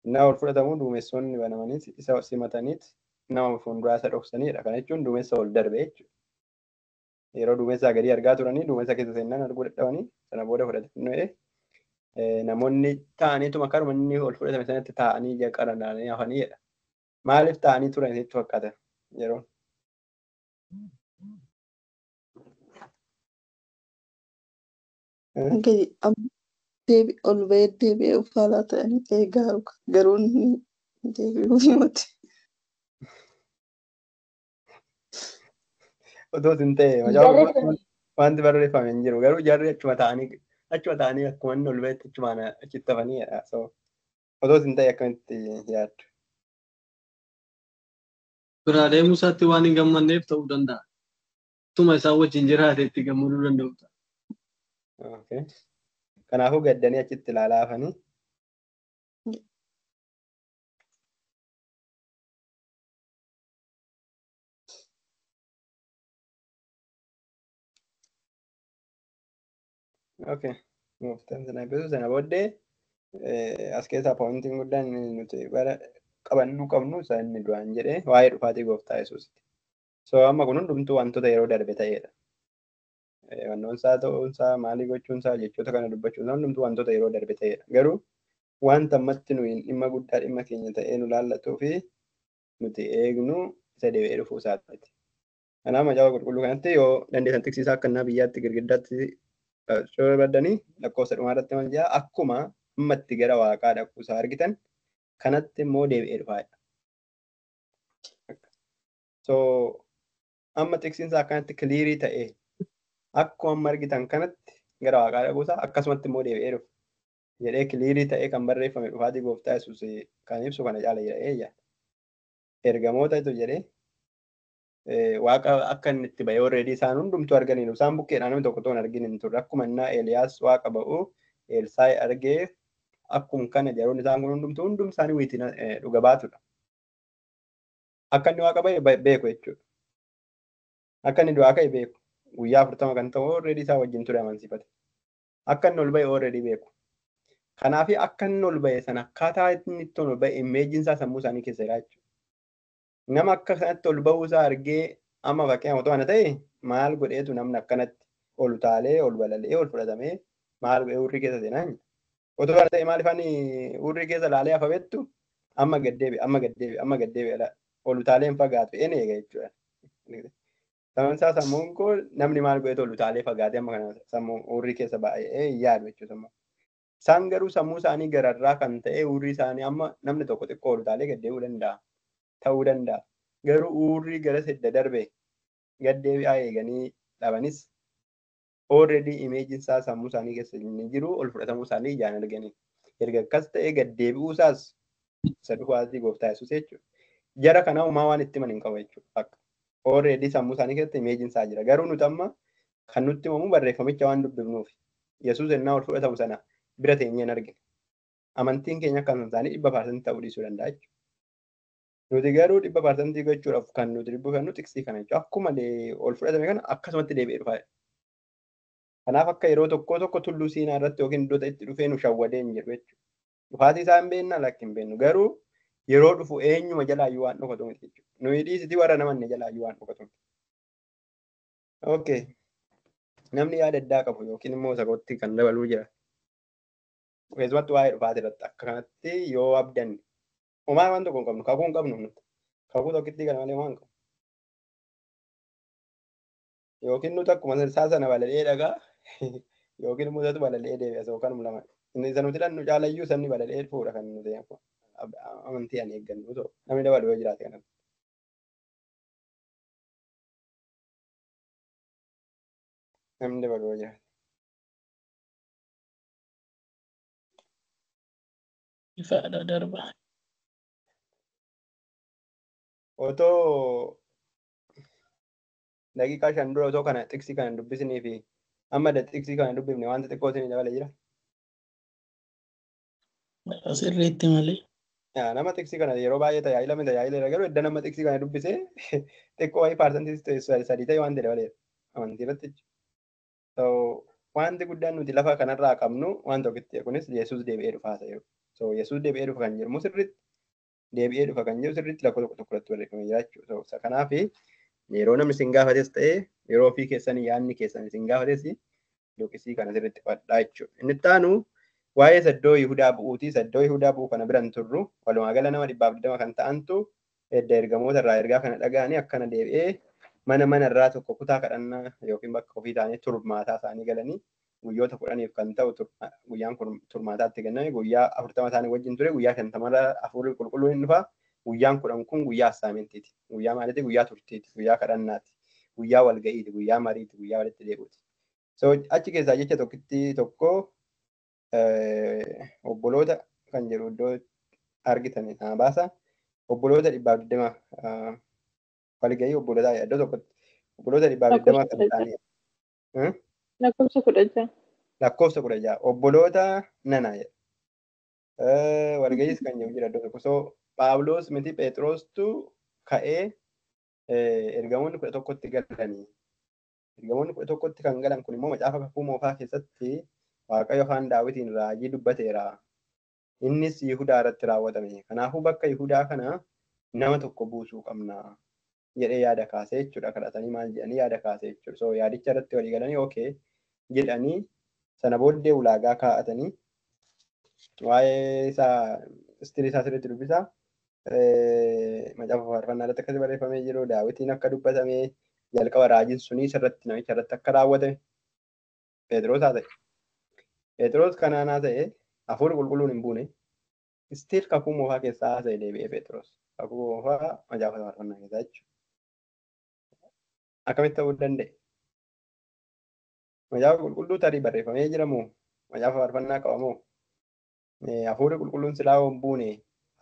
Innaa ol fudhatamuu duumessoonni banamaniis isa simataniit nama fuulduraa isa dhoksanidha. Kana jechuun duumessa ol darbe jechuudha. Yeroo duumessaa gadi argaa turanii duumessa keessa seenaan arguu dadhabanii sana booda fudhatanii namoonni taa'aniituma karuma inni ol fudhatame sanatti taa'anii ija qaranaanii hafanii jedha. Maaliif taa'anii turan isinitti fakkaata yeroo? Deebi ol ba'ee deebi'ee uffaalaa ta'anii eegaa garuu inni deebi'uu himate. Otoo isin ta'e macaafa wanti barreeffame hin jiru garuu jarri achuma ta'anii akkuma inni ol ba'etti achumaan achitti hafaniidha. So otoo isin ta'e akkamitti yaaddu? Biraa deemuu isaatti waan hin gammanneef ta'uu danda'a. Utuma isaan wajjin jiraate itti gammaduu danda'u ta'a. Okay. Kanaafuu gaddanii achitti ilaalaa hafanii. Okay. Gooftaan sana eebbisu sana booddee as keessaa poointiin guddaan nuti bara qabannuu qabnu isa inni duraan jedhee waa'ee dhufaatii gooftaa Yesuusiiti. So amma kun hundumtuu wantoota yeroo darbe ta'edha. Wannoonsaa ta'uunsaa maalii gochuunsaa jechoota kana dubbachuunsaa hundumtuu wantoota yeroo darbe ta'edha. Garuu wanta ammatti nuyi dhimma guddaa dhimma keenya ta'ee nu laallatuu fi nuti eegnu isa deebi'ee dhufuu isaati. Kanaaf macaafa qulqulluu kanatti yoo dandeessan tiksiisaa akka innaa biyyaatti girgiddaatti barbaadanii lakkoofsa dhumaa irratti maal jedha akkuma ammatti gara waaqaa dhaquu isaa argitan kanatti immoo deebi'ee dhufaadha. So amma tiksiinsa akkanatti kiliirii ta'ee akkuma amma argitan kanatti gara waaqaa dhaquu isaa akkasumatti immoo deebi'ee dhufa jedhee kiliirii ta'ee kan barreeffame dhufaatii gooftaa Yesuus kan ibsu kana caala jedhee yaada. Ergamootatu jedhee waaqa akka inni itti ba'ee already isaan hundumtuu arganiiru. Isaan bukkeedhaan namni tokko tokko hin argin hin turre. Akkuma innaa Eeliyaas waaqa ba'u Elsaayi argee akkuma kana jaroon isaan kun hundumtuu hundum isaanii wiitiin dhuga baatudha. Akka inni waaqa ba'e beeku jechuudha. Akka inni du'aa ka'e beeku. Guyyaa 40 kan ta'u already isaa wajjin ture amansiifate. Akka inni ol ba'e already beeku. Kanaaf akka inni ol ba'e sana akkaataa inni itti ol ba'e imeejiin isaa sammuu isaanii keessa jira jechuudha. Nama akka sanatti ol ba'uu isaa argee amma fakkeenyaaf otoo ana ta'e maal godheetu namni akkanatti ol utaalee ol balali'ee ol fudhatamee maal godhee hurrii keessa seenaa hin Otoo ana ta'e maal ifaan hurrii keessa laalee hafa beektu amma gad deebi'e amma gad deebi'e amma gad deebi'e Ol utaalee hin fagaatu een eega jechuudha. Sababni isaa sammuun koo namni maal godhetu ol utaalee fagaatee amma kana sammuu urrii keessa baay'ee hin yaadu jechuudha sammuu. Isaan garuu sammuu isaanii gararraa kan ta'e urrii isaanii amma namni tokko xiqqoo ol utaalee gad deebi'uu danda'a. Ta'uu danda'a. Garuu urrii gara sedda darbe gad deebi'aa eeganii dhabanis already imeejiin isaa sammuu isaanii keessa inni jiru ol fudhatamuu isaanii ijaan arganii. Erga akkas ta'e gad deebi'uu isaas isa dhufaatii gooftaa Yesuus jechuudha. Jara kana homaa waan itti himan hin qabu jechuudha. Akka already sammuu isaanii keessatti imeejiin isaa jira. Garuu nuti amma kan nutti himamu barreeffamicha waan dubbifnuuf Yesuus ennaa ol fudhatamu sana bira teenyee hin argine. Amantiin keenya akka isaanii 100% ta'uu dhiisuu danda'a jechuudha. Nuti garuu 100% gochuudhaaf kan nuti dubbifannu xiqsii kana jechuudha. Akkuma ol fudhatame kana akkasumatti deebi'ee dhufa. Kanaaf akka yeroo tokko tokko tulluu Siinaa irratti yookiin iddoo itti dhufee nu shawwadee hin jiru jechuudha. Dhufaatii isaa hin beekna lakki hin beeknu. Garuu yeroo dhufu eenyuma jalaayyuu waan dhokatu miti jechuudha. Nuyi dhiisitii warra namanne jalaayyuu waan dhokatu miti. Okay. Namni yaada addaa qabu yookiin immoo isa kootti kan dabaluu jira. Keessumattuu waa'ee dhufaatii irratti akka kanatti yoo abdanne homaa waan tokko hin qabnu kakuu hin qabnu nuti. Kakuu tokkittii kana malee homaa hin qabnu. Yookiin nuti akkuma isaa sana balali'ee dhagaa yookiin immoo isatu balali'ee deebi'a yookaan lama. Inni isa nuti dhannu caalayyuu sabni balali'ee fuudha kan nuti amantii ani eeggannu ta'u namni dabalu yoo jiraate kanatti. Namni dabalu yoo jiraate. Ifaadha darba. Otoo daqiiqaa 5 dura otoo kana xiqsii kana dubbisnii fi amma xiqsii kana dubbifne wanta xiqqoo isinii dabale jira. Sirriitti malee. Nama xiqsii kana yeroo baay'ee tajaajilame tajaajileera garuu edda nama xiqsii kana dubbisee xiqqoo wayii 3% ta'e waan dabaleera amantii irratti jechuudha. So wanti guddaan nuti lafa kanarraa qabnu waan tokkitti kunis Yesuus deebi'ee dhufaa ta'e. So Yesuus deebi'ee dhufa kan jedhamu sirriitti deebi'ee dhufa kan jedhu sirriitti lakkoo tokko tokko irratti barreeffamee jira jechuudha. So kanaaf yeroo namni isin gaafates ta'e yeroo ofii keessan yaadni keessan isin gaafates luqqisii kana sirriitti qo'adhaa jechuudha. Inni itti aanu waa'ee saddoo Yihudaa bu'uuti. Saddoo Yihudaa bu'uu kana biran turru walumaa gala nama 120 kan ta'antu edda ergamoota irraa ergaa kana dhaga'anii akkana deebi'ee mana mana irraa tokko kutaa kadhannaa yookiin bakka ofii isaanii turmaataa isaanii galanii guyyoota 10 kan ta'u guyyaan kun turmaataatti kenname guyyaa 40 isaanii wajjin ture guyyaa 50 hafuurri qulqulluun hin dhufa. Guyyaan 10 kun guyyaa assaamintiiti. Guyyaa maaliiti? Guyyaa turtiiti. Guyyaa kadhannaati. Guyyaa walga'iiti. Guyyaa mariiti. Guyyaa walitti deebi'uuti. So achi keessaa jecha tokkitti tokko obboloota kan jedhu iddoo argitan naa baasa. Obboloota 120 walga'ii obbolootaa iddoo tokkotti obboloota 120 kan ta'anii. Lakkoofsa 16. Lakkoofsa 16 obboloota nana jedha. Walga'iis kan jedhu jira iddoo tokko. So Phaawulos miti Phexrostu ka'ee ergamoonni 11tti galanii. Ergamoonni 11tti kan galan kun immoo macaafa kakuu moofaa keessatti Waaqayyo afaan Daawitiin raajii dubbateera. Innis Yihudaa irratti raawwatame. Kanaafuu bakka Yihudaa kana nama tokko buusuu qabna jedhee yaada kaasee jechuudha. Kadhatanii maal jedhanii yaada kaasee jechuudha. So yaadicha irratti walii galanii okay jedhanii sana booddee ulaagaa kaa'atanii waa'ee isaa istirii isaa sirriitti dubbisaa. Macaafa faarfannaa irratti akkasi barreeffamee jiru Daawitiin akka dubbatame jalqaba raajiin sunii sirratti namicha irratti akka raawwatame Phexros haa ta'e. Phexros kanaan haa ta'e hafuurri qulqulluun hin buune istiil kakuu moofaa keessaa haa ta'e deebi'ee Phexros kakuu moofaa macaafa faarfannaa keessaa jechuudha. Akkamitti ta'uu danda'e? Macaafa qulqulluu tarii barreeffamee jira moo macaafa faarfannaa qaba moo hafuurri qulqulluun silaa hin buune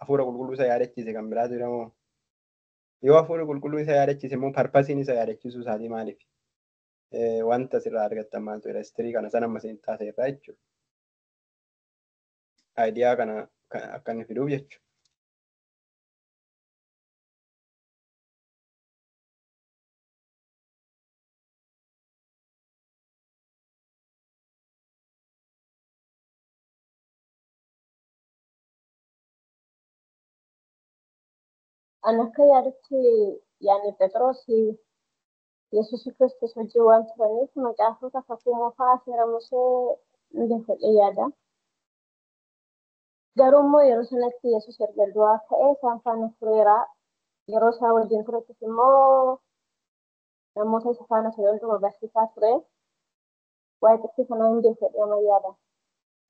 hafuura qulqulluu isa yaadachiise kan biraatu jira moo yoo hafuurri qulqulluu isa yaadachiise immoo parpasiin isa yaadachiisuu isaatii maaliif wanta asirraa argattan maaltu jira istirii kana sana amma isin taasise irraa jechuudha. Aayidiyaa kana akka inni fiduuf jechuudha. Ani akka yaadutti yaani Phexros Yesuus Kiristoos wajjin waan turaniif macaafota kakuu moofaa seera Musee ni fedhee yaada. Garuu immoo yeroo sanatti Yesuus erga du'aa ka'ee isaan faana tureera. Yeroo isaa wajjin turettis immoo namoota isa faana ture hunduma barsiisaa ture. Waa'ee xiqqii kanaa hin beeku jedhee amma yaada.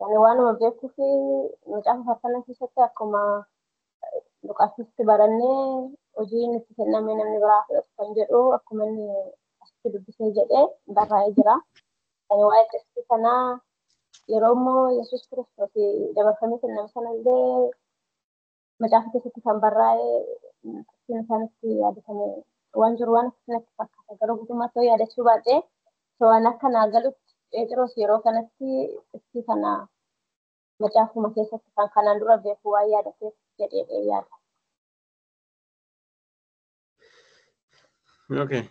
Yani waanuma beekuu fi macaafa faarfannaa keessatti akkuma Luqaasitti barannee hojiin itti kenname namni biraa fudhatu kan jedhu akkuma inni asitti dubbisee jedhee barraa'ee jira. Yani waa'ee xiqqii kanaa yeroo immoo Yesuus Kiristoos dabarfamee kenname sanallee macaafa keessatti kan barraa'ee ittiin isaanitti yaadatame waan jiru waan akkasinatti fakkaata. Garuu guutummaatti yoo yaadachuu baadhee waan akka naa galutti Phexros yeroo kanatti itti kana macaafuma keessatti kan kanaan dura beeku waan yaadateef jedhee yaada. Okay.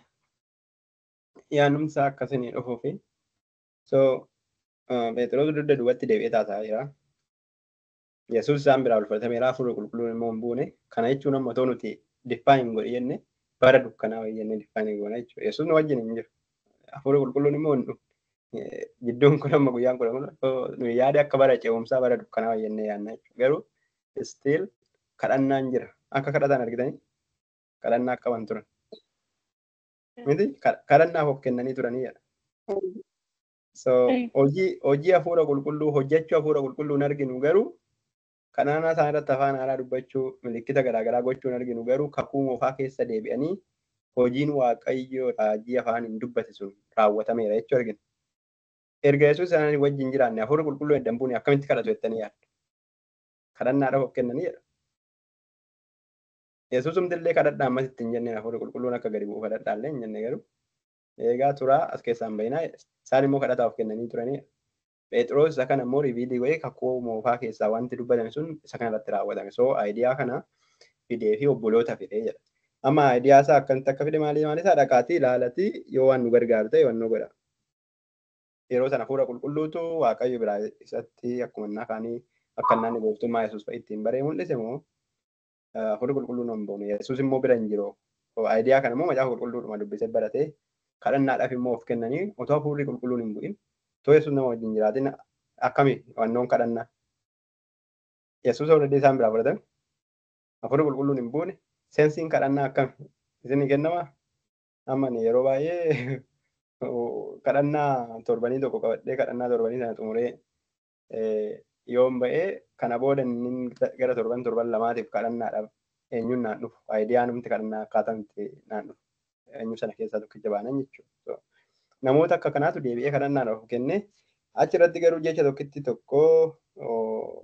Yaadumsa akkasii dhufuufi. So Phexros dugda duubatti deebi'ee taasaa jira. Yesuus isaan biraa ulfatameera, hafuurri qulqulluun immoo hin buune. Kana jechuun amma otoo nuti define godhe jenne bara dukkanaa wayii jennee define goona jechuudha. Yesuus nu wajjin hin jiru. Hafuurri qulqulluun immoo hin dhufne. Gidduun kun amma guyyaan kun nu yaada akka bara ce'umsaa bara dukkanaa wayii jennee yaadna jechuudha. Garuu still kadhannaan jira. Akka kadhatan argitanii kadhannaa akka qaban turan. Miti kadhannaaf of kennanii turanii jedha. So hojii hafuura qulqulluu hojjechuu hafuura qulqulluu hin arginu garuu kadhannaa isaan irratti afaan haaraa dubbachuu milikkita garaagaraa gochuu hin arginu garuu kakuu moofaa keessa deebi'anii hojiin waaqayyoo raajii afaan hin dubbate sun raawwatameera jechuu argina. Erga Yesuus isaanii wajjin jiraanne hafuurri qulqulluu eddan buune akkamitti kadhatu jettanii yaaddu? Kadhannaadhaaf of kennanii jedha. Yesuus humdillee kadhadhaa ammas itti hin jenneen hafuurri qulqulluun akka gadi bu'u kadhadhaa illee hin jenne garuu eegaa turaa as keessaan bayinaa isaan immoo kadhataaf of kennanii turanii. Phexros isa kana immoo riiviilii godhee kakuu moofaa keessaa wanti dubbatame sun isa kana irratti raawwatame. So aayidiyaa kana fidee fi obboloota fidee jedha. Amma aayidiyaa isaa akkamitti akka fide maalii maalii isaa dhaqaatii ilaalatii yoo waan nu gargaaru ta'e waan nu godha. Yeroo sana hafuura qulqulluutu Waaqayyo biraa isatti akkuma innaa kaanii akka innaan gooftummaa Yesuus fa'i ittiin baree mul'ise moo hafuurri qulqulluun hin boone Yesuus immoo bira hin jiru. Aayidiyaa kana immoo macaafa qulqulluudhuma dubbisee baratee kadhannaadhaaf immoo of kennanii otoo hafuurri qulqulluun hin bu'in otoo Yesuus nama wajjin jiraatin akkami wannoon kadhannaa. Yesuus already isaan biraa fudhatame hafuurri qulqulluun hin buune seensiin kadhannaa akkami isin kennama amma ani yeroo baay'ee kadhannaa torbanii tokko qabadhee kadhannaa torbanii sana xumuree yoon ba'ee kana booda inni gara torban torban lamaatiif kadhannaadhaaf eenyuun naan dhufu aayidiyaa numti kadhannaa akkaataa itti naan dhufu eenyu sana keessaa tokkicha baanan jechuudha. Namoota akka kanaatu deebi'ee kadhannaadhaaf of kenne achirratti garuu jecha tokkitti tokko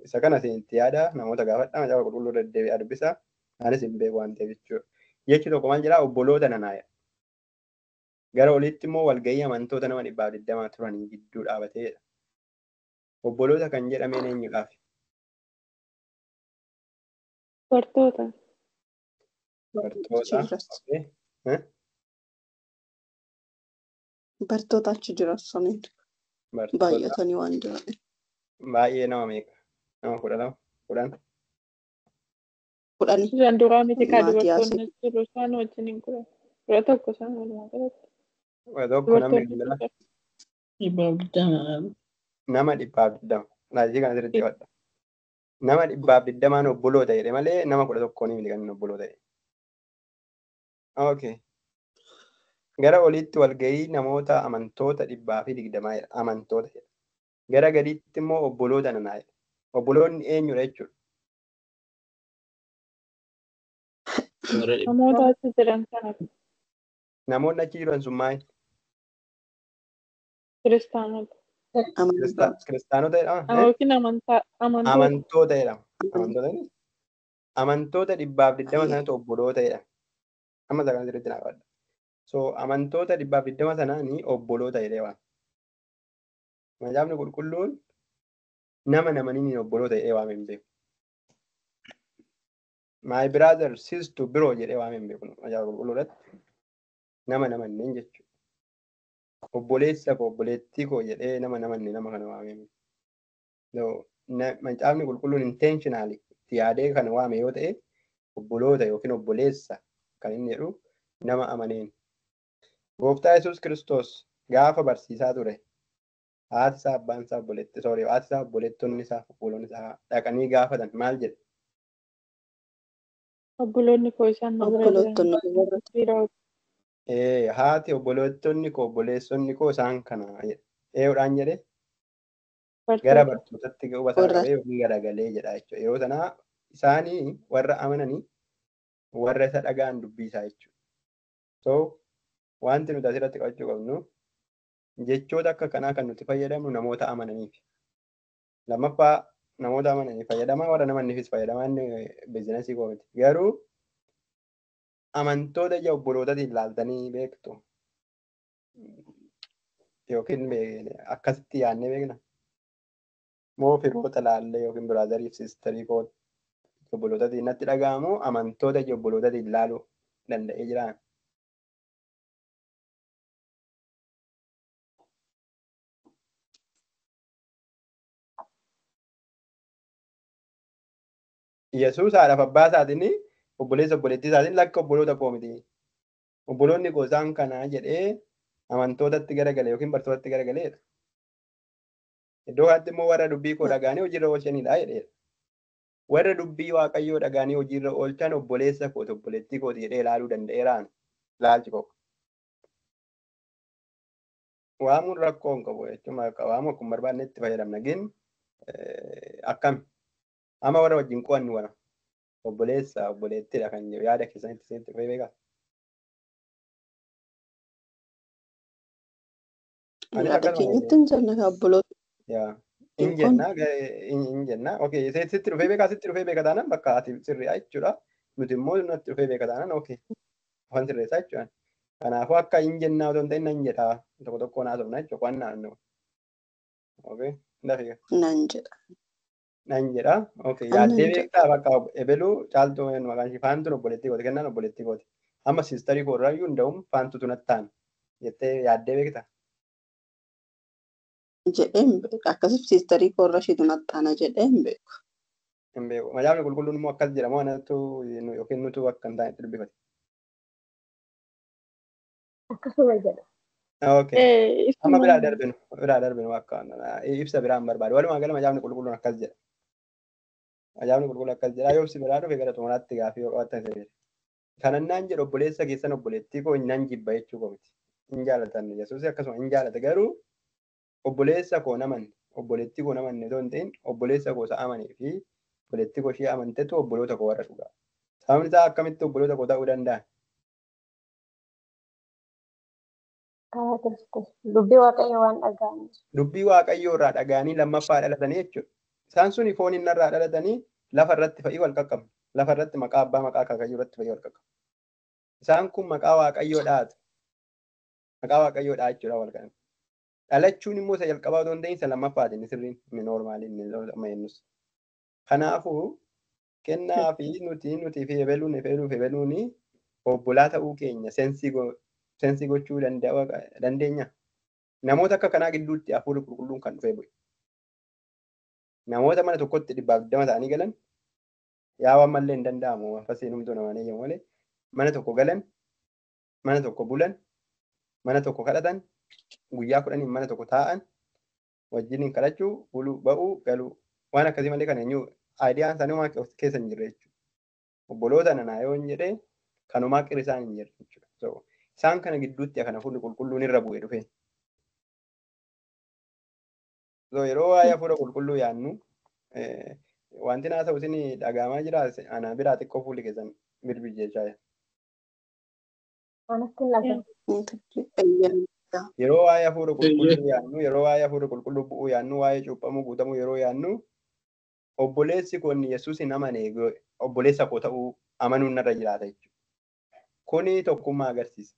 isa kana itti yaada namoota gaafadha macaafa qulqulluu deddeebi'aa dubbisa anis hin beeku waan ta'eef jechuudha. Jechi tokko maal jedhaa obboloota nanaaya. Gara olitti immoo walgahii amantoota nama 120 turanii gidduu dhaabateedha. Obboloota kan jedhameen eenyudhaaf? Bartoota. Bartoota. Bartoota achi jiraataniidha. Baay'atanii waan jiraniif. Baay'ee nama meeqa? Nama 12? 10? 10. Isaan duraa miti kaa dubartoonni jiru isaan wajjin hin kudhan. 11 isaan walumaa galatti. 11 namni kan biraa? 120. Nama 120. Laajii kana sirriitti qabadha. Nama 120 obboloota jedhe malee nama 11 miti kan inni obboloota jedhe. Okay. Gara olitti walgahii namoota amantoota 120 jedha. Amantoota jedha. Gara gadiitti immoo obboloota nanaa jedha. Obboloonni eenyudha jechuudha? Namoota achi jiran sana. Namoonni achi jiran sun maali? Kiristaanota. Kiristaanota jedhama? Yookiin amantoota jedhama. Amantoota 120 sanatu obboloota jedhama. Amma isa kana sirriitti naa qabadha. So amantoota 120 sanaanii obboloota jedhee waama. Macaafni qulqulluun nama namaniin obboloota jedhee waame hin beeku. My brother, sister, bro jedhee waame hin beeku macaafa qulqulluu irratti. Nama namanneen jechuudha. Obboleessa koo obboleettii koo jedhee nama namanne nama kana waame hin beeku. Macaafni qulqulluun intentionally itti yaadee kan waame yoo ta'e obboloota yookiin obboleessa kan inni jedhu nama amaneen. Gooftaa Yesuus Kiristoos gaafa barsiisaa ture haati isaa abbaan isaa obboleetti sorry haati isaa obboleettonni isaa obboloonni isaa dhaqanii gaafatan maal jedhe? Obboloonni koo isaan na bira jiran. Haati obboloonni koo obboleessonni koo isaan kana jedhe. Eeyoodhaan jedhe gara bartootatti quba isaa qabee yookiin garagalee jedha jechuudha. Yeroo sanaa isaanii warra amananii warra isa dhaga'an dubbii isaa jechuudha. So wanti nuti asirratti qabachuu qabnu jechoota akka kanaa kan nuti fayyadamnu namoota amananiif. Lammaffaa namoota amananiif fayyadamaa warra namanniifis fayyadamaa inni biizinasii koo miti. Garuu amantoota ija obbolootaatiin ilaaltanii beektu yookiin akkasitti yaadnee beekna. Moo firoota laallee yookiin biraazariif siistarii koo obbolootaatiin natti dhaga'amu amantoota ija obbolootaatiin ilaaluu danda'ee jiraan. Yesuus haadhaaf abbaa isaatiin obboleessa obboleettii isaatiin lakka obboloota koo miti. Obboloonni koo isaan kana jedhee amantootatti garagale yookiin bartootatti garagaleedha. Iddoo kanatti immoo warra dubbii koo dhaga'anii hojiirra oolchanidha jedheera. Warra dubbii Waaqayyoo dhaga'anii hojiirra oolchan obboleessa kooti obboleettii kooti jedhee ilaaluu danda'eeraan ilaalchi koo. Waamuun rakkoo hin qabu jechuun waamuu akkuma barbaanne itti fayyadamna gin akkami amma warra wajjin qo'annu wana obboleessa obboleettiidha kan jedhu yaada keessanitti isinitti dhufee beekaa? Yaada keenyatti hin jenna obboloota. Yaa hin jenna hin jenna okey sitti dhufee beekaa sitti dhufee beeka taanaan bakka ati sirriidha jechuudha nuti immoo natti dhufee beeka taanaan okey afaan sirreessaa jechuudha. Kanaafuu akka hin jennaa otoo hin ta'in nan jedha tokko tokko naasofna jechuudha qo'annaa naannoo. Okey lafi. Nan jedha. Nan jedha. Okey yaaddee beektaa bakka ebeluu caaltuu maqaan ishee faantuun obboleettii kooti kennaan obboleettii kooti. Amma siistarii koo irraayyuu hunda'uun faantutu natti taana jettee yaaddee beektaa? Jedhee hin beeku. Akkasif siistarii koo irra isheetu natti taana jedhee hin beeku. Hin beeku. Macaafni qulqulluun immoo akkas jedhama anatu yookiin nutu akka hin taanetti dubbifate. Akkasuma jedha. Okay. Amma biraa darbinu biraa darbinu akka ibsa biraan barbaadu. Walumaa gala macaafni qulqulluun akkas jedha. Macaafni qulqulluun akkas jedha. Yoo ibsi biraa dhufe gara xumuraatti gaafii yoo qabaattan isa jedha. Kanannaan jedhu obboleessa keessan obboleettii koo nan jibba jechuu koo miti. Hin jaalatan Yesuus akkasuma hin jaalata garuu obboleessa koo namanne obboleettii koo namanne otoo hin ta'in obboleessa koo isa amanee fi obboleettii koo ishee amantetu obboloota koo warra dhugaa. Sababni isaa akkamitti obboloota koo ta'uu danda'a? Karaa Kiristoos dubbii Waaqayyoo waan dhaga'aniif. Dubbii Waaqayyoo irraa dhaga'anii lammaffaa dhalatanii jechuudha. Isaan suni foon inni irraa dhalatanii lafa irratti fa'ii wal qaqqabu. Lafa irratti maqaa abbaa maqaa akaakayyuu irratti fa'ii wal qaqqabu. Isaan kun maqaa Waaqayyoo dhaatu. Maqaa Waaqayyoo dhaachuudha wal qaqqabu. Dhalachuun immoo isa jalqabaa otoo hin ta'in isa lammaffaati inni sirriin inni noormaaliin inni amma jennus. Kanaafuu kennaa fi nuti nuti fi ebeluun ebeluuf ebeluun obbolaa ta'uu keenya seensii gochuu dandeenya. Namoota akka kanaa gidduutti hafuurri qulqulluun kan dhufee bu'e. Namoota mana tokkotti 120 ta'anii galan yaa waan mallee hin danda'amu fasiin humtuu namaan eeyyamu malee mana tokko galan mana tokko bulan mana tokko kadhatan guyyaa 10 mana tokko taa'an wajjiniin kadhachuu buluu ba'uu galuu waan akkasii malee kan eenyu aayidiyaan isaanii homaa keessa hin jirre jechuudha. Obboloota nanaa yoo hin jedhee kanumaa qirisaan hin jirre jechuudha. Isaan kana gidduutti kan hafuurri qulqulluun irra bu'ee dhufe. Yeroo waa'ee hafuura qulqulluu yaadnu wanti naa ta'u isin dhaga'amaa jira ana biraa xiqqoo fuulli keessan birbijjeechaa jira. Yeroo waa'ee hafuura qulqulluu yaadnu yeroo waa'ee hafuura qulqulluu bu'uu yaadnu waa'ee cuuphamuu guutamuu yeroo yaadnu obboleessi koo inni Yesuus hin amane obboleessa koo ta'uu amanuun narra jiraata jechuudha. Kuni tokkummaa agarsiisa.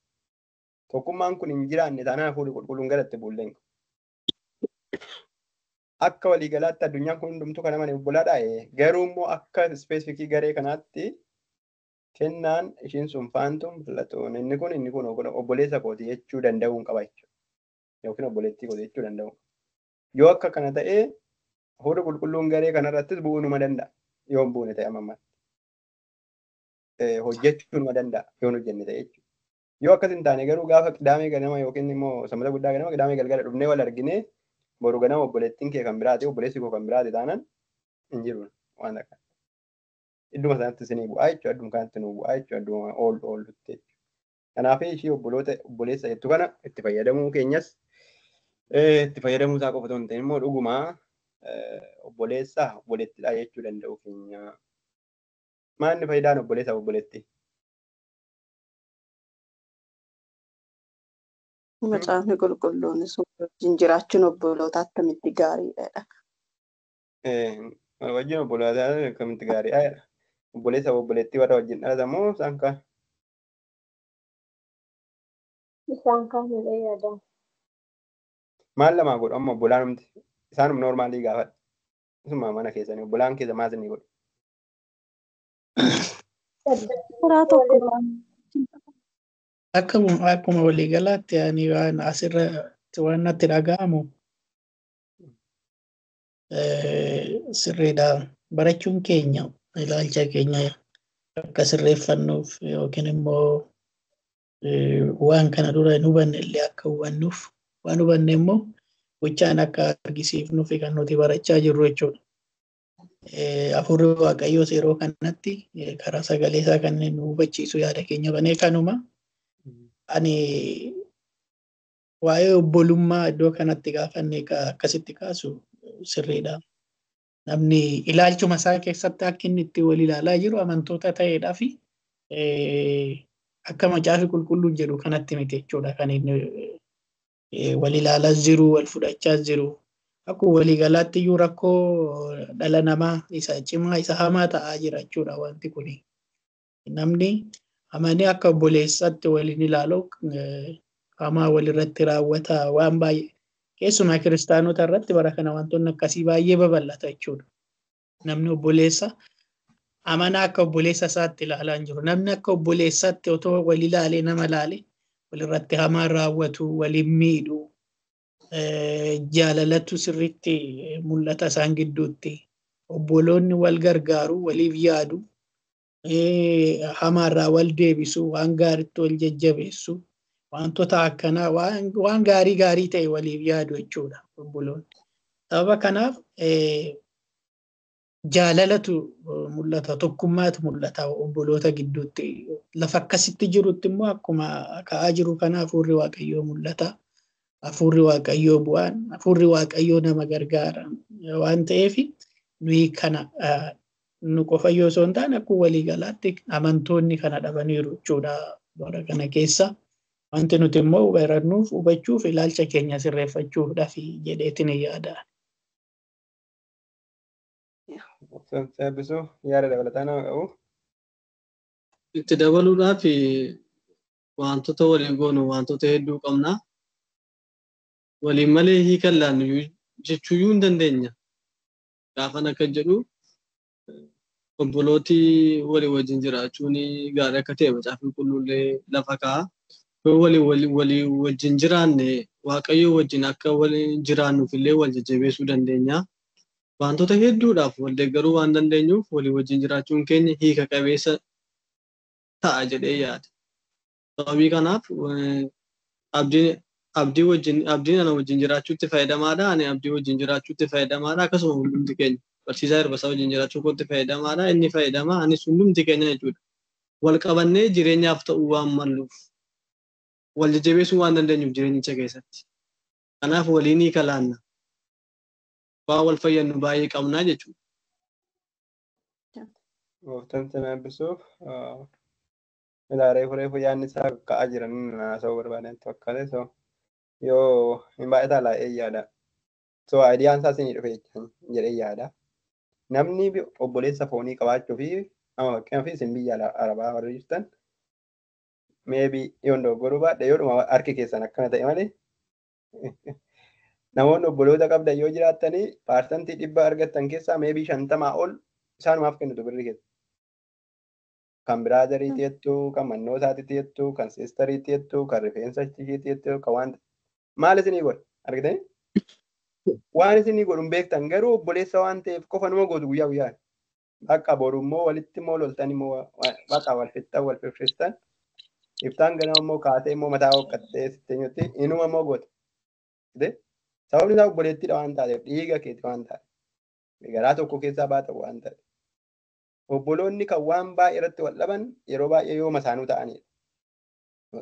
Tokkummaan kun hin jiraanne taanaan hafuurri qulqulluun galatti buulleen. Akka waliigalaatti addunyaan kun hundumtuu kan amane obbolaadha. Garuu immoo akka ispeesifikii garee kanaatti kennaan ishiin sun faantuun filatuun inni kun obboleessa kooti jechuu danda'uun qaba jechuudha. Yookiin obboleettii kooti jechuu danda'uun. Yoo akka kana ta'ee hafuurri qulqulluun garee kanarrattis bu'uu numa danda'a. Yoo hin buune ta'e amma ammaatti. Hojjechuu numa danda'a yoo hin hojjenne ta'e jechuudha. Yoo akkas hin taane garuu gaafa qidaamee ganama yookiin immoo sanbata guddaa ganama qidaamee galgala dhufnee wal arginee boru ganama obboleettiin kee kan biraati obboleessi koo kan biraati taanaan hin jiru waan akka. Idduma sanatti isinii bu'aa jechuudha. Adduma kanatti nuu bu'aa jechuudha. Adduma oollu oollutti jechuudha. Kanaaf ishii obboloota obboleessa jettu kana itti fayyadamuu keenyas itti fayyadamuu isaa qofa otoo hin ta'in immoo dhugumaa obboleessa obboleettidha jechuu danda'u keenya. Maalni faayidaan obboleessa obboleettii? Macaafni qulqulluunis wajjin jiraachuun obboloota akkamitti gaariidha. Wajjin obboloota akkamitti gaariidha. Obboleessa obboleettii warra wajjin dhalatan moo isaan kaan? Isaan kaanidha yaada. Maal lamaa godhu amma obbolaan isaanuma noormaalii gaafadha. Isuma mana keessanii obbolaan keessa maal isinii godhu? Karaa tokko Akkuma waliigalaatti ani waan asirratti waan natti dhaga'amu sirriidha. Barachuun keenya ilaalcha keenya akka sirreeffannuuf yookiin immoo waan kana dura hin hubanne illee akka hubannuuf waan hubanne immoo gochaan akka argisiifnuuf kan nuti barachaa jirru jechuudha. Hafuurri Waaqayyoos yeroo kanatti karaa sagalee isaa kan nu hubachiisu yaada keenya banee kanuma. Ani waa'ee obbolummaa iddoo kanatti gaafanne akkasitti kaasu sirriidha. Namni ilaalchuma isaa keessatti akka inni itti wal ilaalaa jiru amantoota ta'eedhaa fi akka macaafi qulqulluun jedhu kanatti miti jechuudha kan inni wal ilaalaa jiru, wal fudhachaa jiru. Akkuma waliigalaatti iyyuu rakkoo dhala namaa isa cimaa isa hamaa ta'aa jira jechuudha wanti kuni. Namni amanee akka obboleessaatti waliin ilaalu hamaa walirratti raawwata waan baay'ee keessumaa kiristaanota irratti bara kana wantoonni akkasii baay'ee babal'ata jechuudha. Namni obboleessa amanaa akka obboleessa isaatti ilaalaa hin jiru. Namni akka obboleessaatti otoo wal ilaalee nama ilaale walirratti hamaa raawwatu, waliin miidhu, jaalalatu sirriitti mul'ata isaan gidduutti. Obboloonni wal gargaaru, waliif yaadu, hamaarraa wal deebisu, waan gaariitti wal jajjabeessu, wantoota akkanaa waan gaarii gaarii ta'e waliif yaadu jechuudha obboloonni. Sababa kanaaf jaalalatu mul'ata, tokkummaatu mul'ata obboloota gidduutti. Lafa akkasitti jirutti immoo akkuma ka'aa jiru kana hafuurri Waaqayyoo mul'ata. Hafuurri Waaqayyoo bu'aan, hafuurri Waaqayyoo nama gargaara waan ta'eef nuyi kana nu qofa yoo osoo hin taane akkuma waliigalaatti amantoonni kana dhabaniiru jechuudha bara kana keessa. Wanti nuti immoo barannuuf hubachuuf ilaalcha keenya sirreeffachuudhaaf jedheetiin yaada. Eebbisuu yaada dabalataa nama qabu. Itti dabaluudhaaf wantoota waliin goonu wantoota hedduu qabna. Waliin malee hiika laannu jechuuyyuu hin dandeenya. Gaafan akka jedhu obbolootii walii wajjin jiraachuun gaarii akka ta'e macaafni qulqulluullee lafa kaa'a. Yoo walii wajjin jiraanne Waaqayyoo wajjin akka waliin jiraannuuf illee wal jajjabeessuu dandeenya. Wantoota hedduudhaaf wal deeggaruu waan dandeenyuuf walii wajjin jiraachuun keenya hiika qabeessa ta'a jedhee yaada. Sababii kanaaf abdiin ana wajjin jiraachuutti fayyadamaadha. Ani abdii wajjin jiraachuutti fayyadamaadha. Akkasuma hundumti keenya barsiisaa Hirbasaa wajjin jiraachuu kootti fayyadamaadha. Inni fayyadama anis hundumti keenya jechuudha. Wal qabannee jireenyaaf ta'uu waan malluuf wal jajjabeessuu waan dandeenyuuf jireenyicha keessatti. Kanaaf waliin hiika laanna. Waan wal fayyadnu baay'ee qabnaa jechuudha. Gooftaan sana eebbisuuf ilaa reefu reefu yaadni isaa ka'aa jiran haasa'uu barbaadan fakkaate so yoo hin baay'ataa laa'ee yaada. So aayidiyaan isaa isinii dhufe jedhee yaada. Namni obboleessa foonii qabaachuu fi amma fakkeenyaaf isin biyya Arabaa warri jirtan maybe yoon dogoggoruu baadhe yoodhuma harki keessan akkana ta'e malee namoonni obboloota qabdan yoo jiraattanii 100% argattan keessaa maybe 50 ol isaanumaaf kennitu birri keessa. Kan biraazariitti jettu, kan mannootaatti jettu, kan siistariitti jettu, kan rifeensa ishiitti jettu, kan waan maal isinii godha argitanii? Waan isinii godhu hin beektan garuu obboleessa waan ta'eef qofa numa gootu guyyaa guyyaan. Bakka boru immoo walitti immoo loltan immoo bakka wal fixxan wal firfirtan iftaan ganama immoo kaatee immoo mataa hooqqattee sitti himutti inuma immoo goota. Sababni isaa obboleettiidha waan taateef dhiiga keeti waan taateef garaa tokko keessaa baata waan taateef. Obboloonni kan waan baay'ee irratti wal dhaban yeroo baay'ee yoo masaanuu ta'anidha.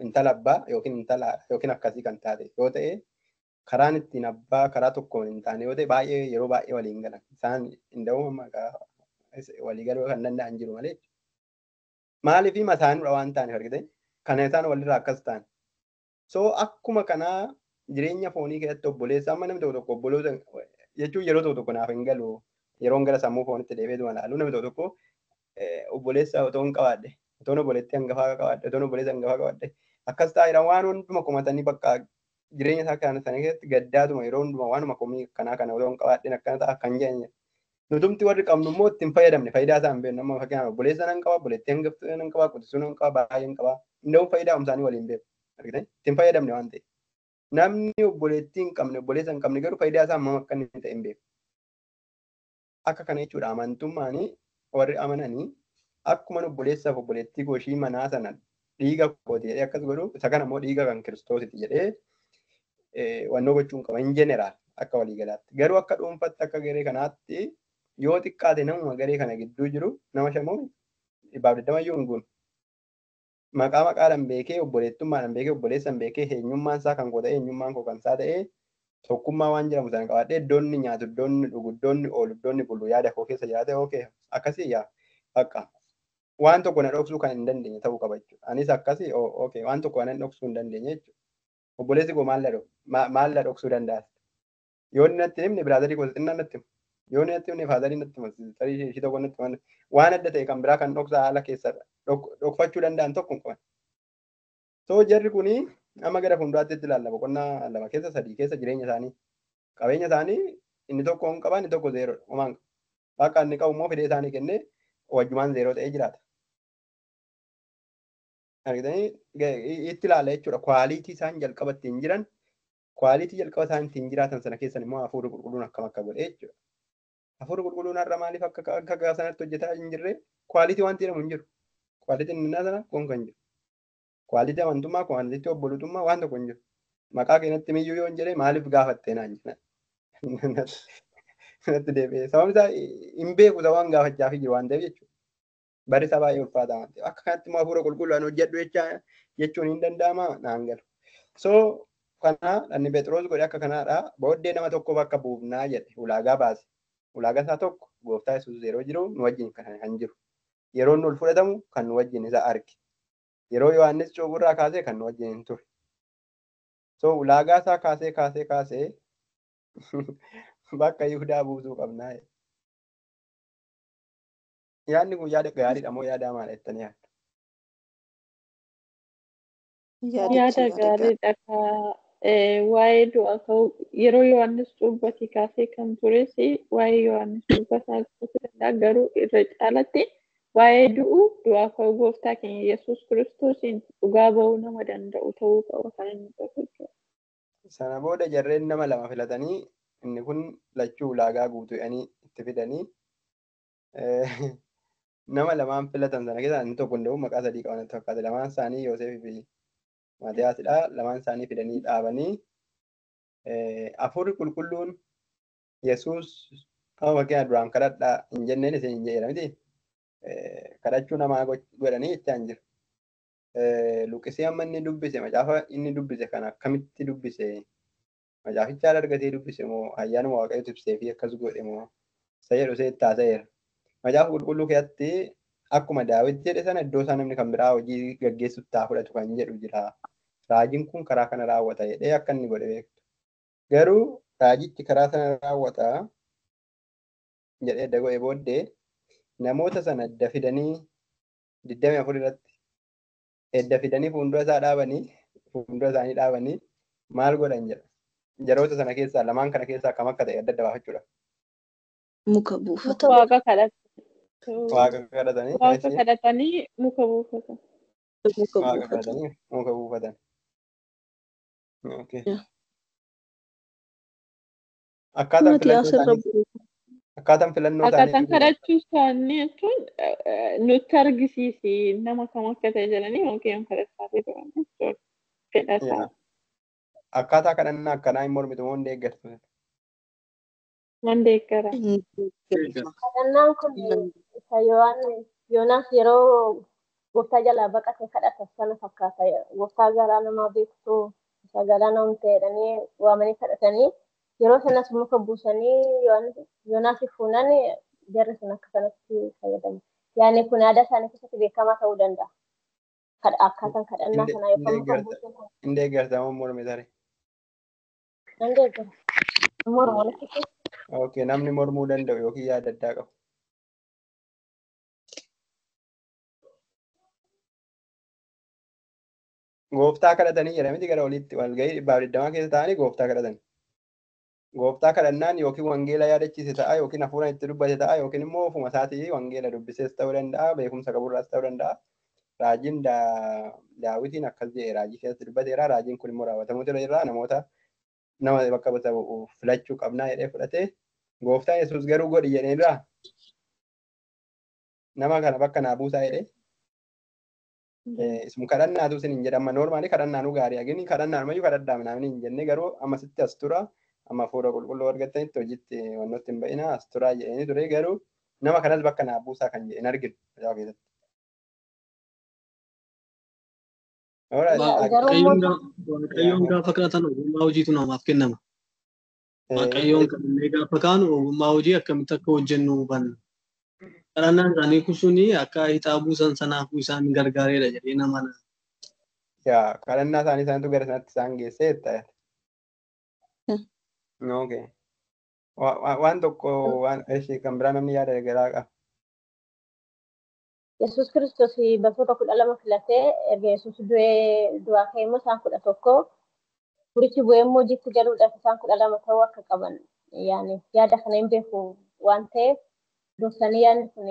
Intala abbaa yookiin intala yookiin akkasii kan taate yoo ta'e karaan ittiin abbaa karaa tokkoon hin taane yoo ta'e baay'ee yeroo baay'ee waliin galan. Isaan hin walii galuu kan danda'an jiru malee. Maaliif masaanuudha waan ta'aniif argite kana isaan walirraa akkas ta'an. So akkuma kanaa jireenya foonii keessatti obboleessa amma namni tokko tokko obboloota jechuun yeroo tokko tokko naaf hin galu yeroon gara sammuu foonitti deebi'ee dhuma ilaalu namni tokko tokko obboleessa otoo hin qabaadhe otoon obboleettii hangafaa qabaadhe otoon obboleessa hangafaa qabaadhe akkas taa'eera waan hunduma komatanii bakka jireenya isaa kana sana keessatti gaddaatuma yeroo hunduma waanuma komii akkanaa kana otoo hin qabaadheen akkana ta'a kan jedhan. Nutumti warri qabnu immoo ittiin fayyadamne faayidaa isaa hin beeknu amma fakkeenyaaf obboleessa nan qaba obboleettii hangaftuu nan qaba quxisuu nan qaba baay'ee hin qaba hunda'uun faayidaa isaanii waliin beeku argitanii ittiin fayyadamne waan ta'eef. Namni obboleettii hin qabne obboleessa hin qabne garuu faayidaa isaa hammam akka inni ta'e hin beeku. Akka kana jechuudha amantummaan warri amananii akkuma obboleessaaf obboleettii goshii manaa sana dhiiga kooti jedhee akkas godhu isa kana immoo dhiiga kan kiristoositi jedhee wannoo gochuun qaba in jeneraal akka waliigalaatti. Garuu akka dhuunfaatti akka garee kanaatti yoo xiqqaate namuma garee kana gidduu jiru nama shamoo 120 iyyuu hin guune. Maqaa maqaadhaan beekee obboleettummaadhaan beekee obboleessaan beekee eenyummaan isaa kan koo ta'e eenyummaan koo kan isaa ta'e tokkummaa waan jedhamu sana qabaadhee iddoon inni nyaatu iddoon inni dhugu iddoon inni oolu iddoon inni bulu yaada koo keessa jiraate ookee akkasii yaa bakka waan tokko na dhoksuu kan hin dandeenye ta'uu qaba jechuudha. Anis akkasii ookee waan tokko na dhoksuu hin dandeenye jechuudha. Obboleessi koo maal na dhoksuu danda'a? Yoo inni natti himne biraazarii koo xinnaa natti himu. Yoo inni natti himne faazarii natti himu tarii ishii tokko natti himu. Waan adda ta'e kan biraa kan dhoksaa haala keessa dhokfachuu danda'an tokko hin qaban. So jarri kuni amma gara fuulduraatti itti ilaalla boqonnaa 2 keessa 3 keessa jireenya isaanii qabeenya isaanii inni tokko hin qaban inni tokko zeeroodha homaa hin qabu. Bakka inni qabu immoo fedhee isaanii kennee wajjumaan zeeroo ta'ee jiraata. Argitanii itti ilaalla jechuudha kwaalitii isaan jalqaba ittiin jiran kwaalitii jalqaba isaan ittiin jiraatan sana keessan immoo hafuurri qulqulluun akkam akka godhe jechuudha. Hafuurri qulqulluun har'a maaliif akka akka sanatti hojjetaa hin jirre kwaalitii wanti jedhamu hin jiru. Kwaalitiin innaa sana gonka hin jiru. Kwaalitii amantummaa, kwaalitii obbolootummaa waan tokko hin jiru. Maqaa keenyatti miyyuu yoo hin jedhee maaliif gaafattee naan jedhan. Natti deebi'ee. Sababni isaa hin beeku isa waan gaafachaa fi jiru waan ta'eef jechuudha. Barri isaa baay'ee ulfaataa waan ta'eef. Akka kanatti immoo hafuura qulqulluudhaan hojjedhu jechuun hin danda'amaa naan galu. So kana dhanni Phexros godhe akka kanaadha. Booddee nama tokko bakka buufnaa jedhe ulaagaa baase. Ulaagaa isaa tokko gooftaa Yesuus yeroo jiru nu wajjin kan jiru. Yeroo inni ol fudhatamu kan nu wajjin isa arge. Yeroo Yohaannis cuuphuurraa kaasee kan nu wajjin hin ture. So ulaagaa isaa kaasee kaasee kaasee bakka Yihudaa buusuu qabnaa. Yaadni kun yaada gaariidha moo yaada hamaadha jettanii yaaddu? Yaada gaariidha waa'ee du'a ka'uu yeroo Yohaannis cuuphate kaasee kan tures waa'ee Yohaannis cuuphataa ta'uu danda'a garuu irra caalatti waa'ee du'u du'aa ka'uu gooftaa keenya Yesuus Kiristoosiin dhugaa ba'uu nama danda'u ta'uu qaba kan inni qabu jechuudha. Sana booda jarreen nama lama filatanii inni kun lachuu ulaagaa guutuu itti fidanii nama lamaan filatan sana keessaa inni tokko hunda'u maqaa sadii qaban natti fakkaate lamaan isaanii Yoosefii fi Maatiyaasidha. Lamaan isaanii fidanii dhaabanii hafuurri qulqulluun Yesuus amma fakkeenya duraan kadhadhaa hin jenneen isin hin jedhera miti. Kadhachuu namaa godhanii jechaa hin jiru. Luqisii amma inni dubbise macaafa inni dubbise kana akkamitti dubbise macaaficha argatee dubbise moo ayyaanuma waaqayyo ibsee fi akkas godhe moo isa jedhu see itti haasa'eera. Macaafa qulqulluu keessatti akkuma Daawit jedhe sana iddoo isaa namni kan biraa hojii gaggeessutti haa fudhatu kan jedhu jira. Raajiin kun karaa kana raawwata jedhee akka inni godhe beektu. Garuu raajichi karaa sana raawwata jedhee edda godhe booddee namoota sana edda fidanii 24 irratti edda fidanii fuuldura isaa dhaabanii fuuldura isaanii dhaabanii maal godhan jedha. Jaroota sana keessaa lamaan kana keessaa kam akka ta'e adda adda baafachuudha. Muka buufatan. Waaqa kadhatan. Waaqa kadhatanii. Waaqa kadhatanii muka buufatan. Muka Waaqa buufatan. kadhatanii muka buufatan. Okay. Akkaataan Maatiyaas filannoo irra isaanii buufatan. akkaataan filannoo Akkaataan isaanii kadhachuu isaanii jechuun nutti argisiisi nama kam akka ta'e jedhanii yookiin kadhachaa turan jechuudha. Fedha isaa. Akkaataa kadhannaa akkanaa hin mormitu moo hin deeggartu? Nan deeggara. Hin deeggarama. Kadhannaan kun Isa Yoonaas yeroo gooftaa jalaa baqate kadhata sana fakkaata. Gooftaa garaa namaa beektu isa garaa nama ta'edhanii waamanii kadhatanii yeroo sanas muka buusanii Yoonaas fuunan jarri sun akka sanatti fayyadamu. Yaani kun aadaa isaanii keessatti beekamaa ta'uu danda'a. Akkaataan kadhannaa sanaa yookaan muka buusuu kun. Hin deeggarta moo mormi tarii? Nan deeggara. Morma walitti. Okay, namni mormuu danda'u yookiin yaada addaa qabu. Gooftaa kadhatanii jedhamiti gara olitti walgahii 120 keessa taa'anii gooftaa kadhatan. Gooftaa kadhannaan yookiin wangeela yaadachiise ta'a yookiin hafuuraan itti dubbate ta'a yookiin immoo ofuma isaatii wangeela dubbisees ta'uu danda'a beekumsa qaburraas ta'uu danda'a. Raajiin Daawitiin akkas jedhe raajii keessatti dubbateera. Raajiin kun immoo raawwatamuutu irra jira. Namoota nama bakka bu'u filachuu qabnaa jedhee fudhate. Gooftaan Yesuus garuu godhi jedheenirraa nama kana bakka naa buusaa jedhee. Isum kadhannaatu isin hin jedhamma. Noormaali kadhannaanuu gaarii hagini kadhannaanumayyuu kadhadhaa namni hin jenne garuu ammasitti as tura amma hafuura qulqulluu argattanitti hojiitti wannotti hin ba'ina as turaa jedhanii ture garuu nama kanas bakka naa buusaa kan jedhe hin arginu macaafa keessatti. Waaqayyoon gaafa kadhatan ogummaa hojiitu namaaf kennama. Waaqayyoon kadhannee gaafa kaanu ogummaa hojii akkamitti akka hojjennu hubanna. Kadhannaan isaanii kun suni akka ixaa buusan sanaafuu isaan gargaareedha jedhee nama na. Yaa kadhannaa isaanii isaanitu gara sanatti isaan geessee jetta. Okay. Waan tokko waan ishee kan biraa namni yaada garaa qaba. Yesuus Kiristoos bartoota 12 filatee erga Yesuus du'ee du'aa ka'e immoo isaan 11 furichi bu'ee immoo hojiitti galuudhaaf isaan 12 ta'uu akka qaban yaani yaada kana hin beeku waan ta'eef dursanii yaadni kun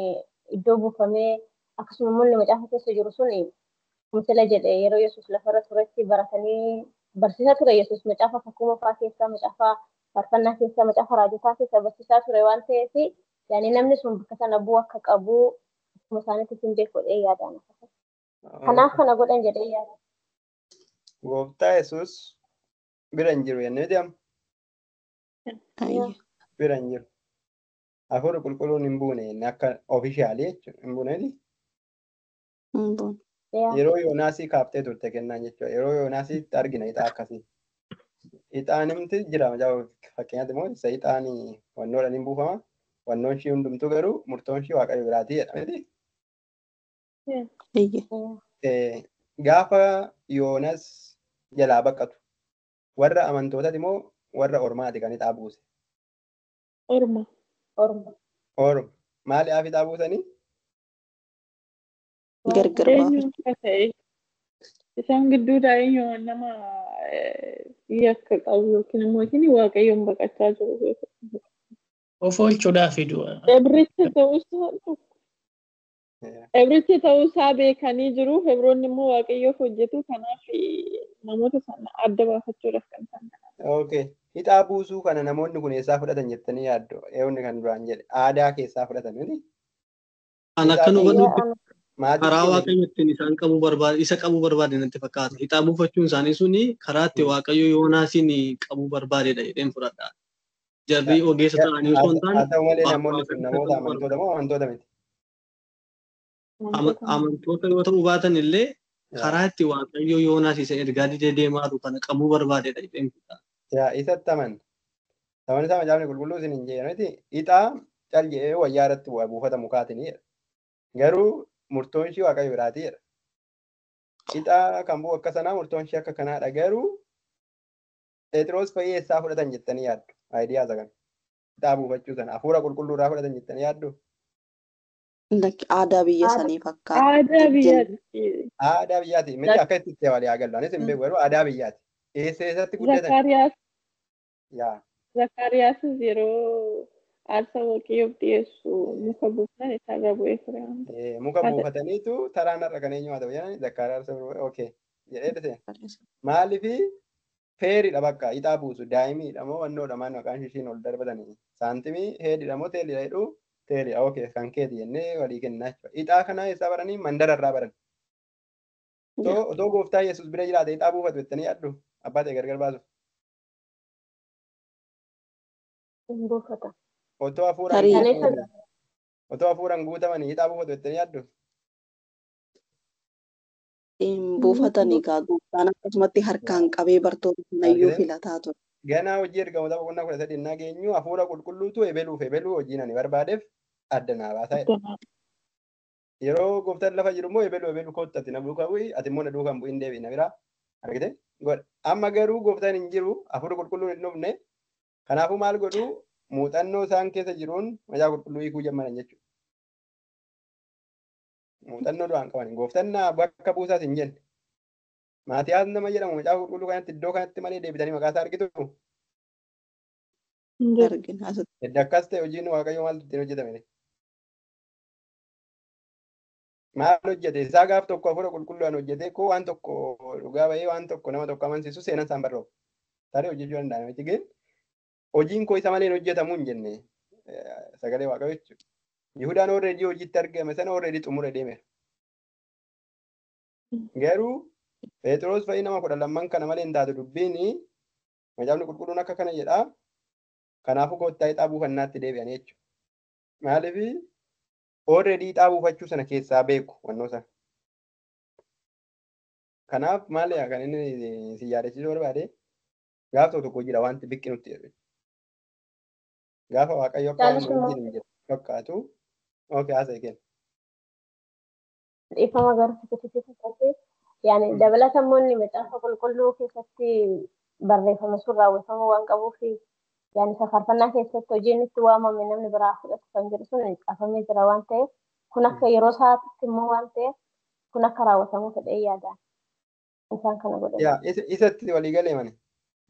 iddoo buufamee akkasuma immoo macaafa keessa jiru sun kumsila jedhe yeroo Yesuus lafarra turetti baratanii barsiisaa ture Yesuus macaafa kakuu moofaa keessaa macaafa faarfannaa keessaa macaafa raajotaa keessaa barsiisaa ture waan ta'eef yaani namni sun bakka sana bu'uu akka qabu akkuma isaanitti hin beeku jedhee yaadaan. Kanaaf kana godhan jedhee yaada. Gooftaa Yesuus bira hin jiru jennee miti amma? Bira hin jiru. Hafuurri qulqulluun hin buune jenne akka ofiishaalii jechuudha. Hin buune miti? Yeroo Yoonaasii kaaftee turte kennaan jechuudha. Yeroo Yoonaasiitti argina ixaa akkasii. Ixaan himti jira fakkeenyaatti immoo isa ixaan wannoodhaan hin buufama. Wannoon ishii hundumtuu garuu murtoon ishii Waaqayyo biraatii jedha miti? Gaafa Yoonas jalaa baqatu warra amantootati moo warra ormaati kan ixaa buuse? Orma. Orma. Orma. Maaliif ixaa buusanii? Gargar baafachuu. Isaan gidduudhaa eenyu nama yakka qabu yookiin immoo isin Waaqayyoon baqachaa jiru. Of oolchuudhaaf du'a. Ibrichi ta'uusaa beekanii jiru. Ibroonni immoo Waaqayyoof hojjetu. Kanaaf namoota sana adda baafachuudhaaf kan isaan kana. Okay. Ixaa buusuu kana namoonni kun eessaa fudhatan jettanii yaaddu? Eewwanni kan duraan jedhe aadaa keessaa fudhatan miti? An akka nu hubannutti karaa Waaqayyo ittiin isaan qabuu barbaade isa qabuu barbaade natti fakkaata. Ixaa buufachuun isaanii suni karaa itti Waaqayyo Yoonaasiin qabuu barbaadedha jedheen fudhadha. Jarri ogeessa ta'anii osoo hin taane. Haa ta'u malee namoonni sun namoota amantoota moo amantoota miti? Amantoota yoo ta'uu baatan illee karaa itti Waaqayyo Yoonaas isa ergaa didee deemaa jiru kana qabuu barbaadedha jedheen fudhadha. Yaa isatti aman. Sababni isaa macaafni qulqulluu isin hin jedhe miti. Ixaa cal jedhee wayyaa irratti bu'a buufata mukaatiin jedha. Garuu murtoon ishii Waaqayyo biraatii jedha. Ixaa kan bu'u akka sanaa murtoon ishii akka kanaadha. Garuu Phexros fa'i eessaa fudhatan jettanii yaaddu? Aayidiyaa isa kana. Ixaa buufachuu sana hafuura qulqulluu irraa fudhatan jettanii yaaddu? Aadaa biyya sanii fakkaata. Aadaa biyyaati. Aadaa biyyaati. Miti akka itti itti walii haa gallu. Anis hin beeku garuu aadaa biyyaati. Eessa eessatti guddatan? Zakkaariyaas. Yaa. Zakkaariyaasis yeroo aarsaa Waaqayyoof dhiyeessu muka buufatan isaarra bu'ee ture. Muka buufataniitu taraan har'a kan eenyu haa ta'u jedhani Zakkaariyaas okay jedhee dhise. Maaliifi feeridha bakka ixaa buusu daa'imiidha moo wannoodha maan maqaan ishiin ol darbatanii saantimii heedidha moo teelidha jedhu teelidha okay kan keeti jennee walii kennaa jechuudha. Ixaa kana eessaa baranii mandararraa baran. Otoo gooftaa Yesuus bira jiraate ixaa buufatu jettanii yaaddu abbaa ta'e gargar baasuuf. Hin buufata. Otoo hafuuraan guutamee Otoo hafuuraan guutamanii ixaa buufatu jettanii yaaddu? Hin buufatanii kaa gooftaan akkasumatti harkaan qabee bartoota sanayyuu filataa ture. Ganaa hojii ergamoota boqonnaa 13 innaa geenyu hafuura qulqulluutu ebeluuf ebeluu hojiin ani barbaadeef adda naa baasaa jedha. Yeroo gooftaan lafa jiru immoo ebeluu ebeluu kottu ati na duukaa bu'i ati immoo na duukaa hin bu'in deebi'i na biraa argite godha. Amma garuu gooftaan hin jiru hafuura qulqulluun hin dhufne kanaafuu maal godhu muuxannoo isaan keessa jiruun macaafa qulqulluu hiikuu jammaran jechuudha. Muuxannoo duraan qaban gooftaan na bakka buusaas hin jenne. Maatiyaas nama jedhamu macaafa qulqulluu kanatti iddoo kanatti malee deebitanii maqaa isaa argitu. Argina asitti. Edda akkas ta'e hojiin Waaqayyoo maaltu ittiin hojjetame? Maal hojjete? Isaa gaaf tokko hafuura qulqulluudhaan hojjete koo waan tokko dhugaa bahee waan tokko nama tokko amansiisu seenan isaan barroofu. Tarii hojjechuu danda'a namichi gin hojiin koo isa malee hin hojjetamu hin jenne sagalee Waaqayyoo jechuudha. Yihudaan already hojiitti argame sana already xumure deemeera. Garuu Phexros fa'i nama 12 kana malee hin taatu dubbiin macaafni qulqulluun akka kana jedhaa. Kanaafuu gooftaa ixaa buufannaatti deebi'an jechuudha. Maaliif already ixaa buufachuu sana keessaa beeku wannoo sana. Kanaaf maali kan inni si yaadachiisuu barbaade gaaf tokko tokko jira wanti biqiltuutti jedhu. Gaafa Waaqayyo akka waan wajjin hin jedhu fakkaatu. Okay, haasa'e kenna. Dhiifama garuu sitti keessatti yaani dabalata immoo inni macaafa qulqulluu keessatti barreeffame sun raawwatamuu waan qabuuf yaani faarfannaa keessatti hojiin itti waamame namni biraa fudhatu kan jedhu sun caafamee jira waan ta'eef kun akka yeroo isaatti immoo waan ta'eef kun akka raawwatamu fedhee yaadaan isaan kana godhan. Yaa isatti walii galee mani.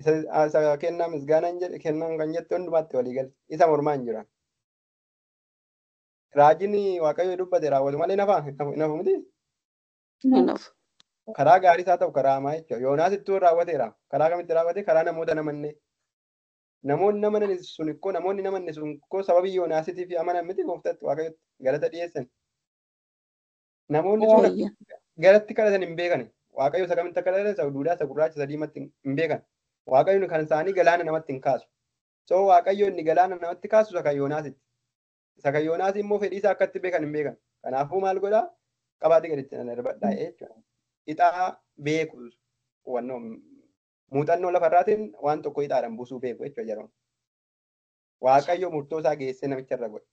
Isa kennaa misgaanaan jedhe kennaan kan jette hundumaatti walii gale. Isa mormaa hin jiran. Raajiin Waaqayyo dubbate raawwatu malee nafa nafu miti. Nafu. Karaa gaarii isaa ta'u karaa hamaa jechuudha. Yoonaas ittuu raawwateera. Karaa kamitti raawwate? Karaa namoota namannee. Namoonni namanan sun ikkoo namoonni namanne sun ikkoo sababii Yoonaasitiif amanan miti gooftaatti Waaqayyotti galata dhiyeessan. Namoonni sun galatti kadhatan hin beekan. Waaqayyo isa kamitti akka kadhatan isa duudaa isa gurraacha isa diimatti hin beekan. Waaqayyo kan isaanii galaana namatti hin kaasu. So Waaqayyo inni galaana namatti kaasu isa kan Yoonaasitti. Isa kan Yoonaas immoo fedhii isaa akkatti beekan hin beekan. Kanaafuu maal godhaa? Qabaatii gaditti nan darbadhaa jechuudha. Ixaa beeku wannoo muuxannoo lafarraatiin waan tokko ixaadhaan buusuu beeku jechuudha yeroon. Waaqayyo murtoo isaa geessee namicha irra godhe.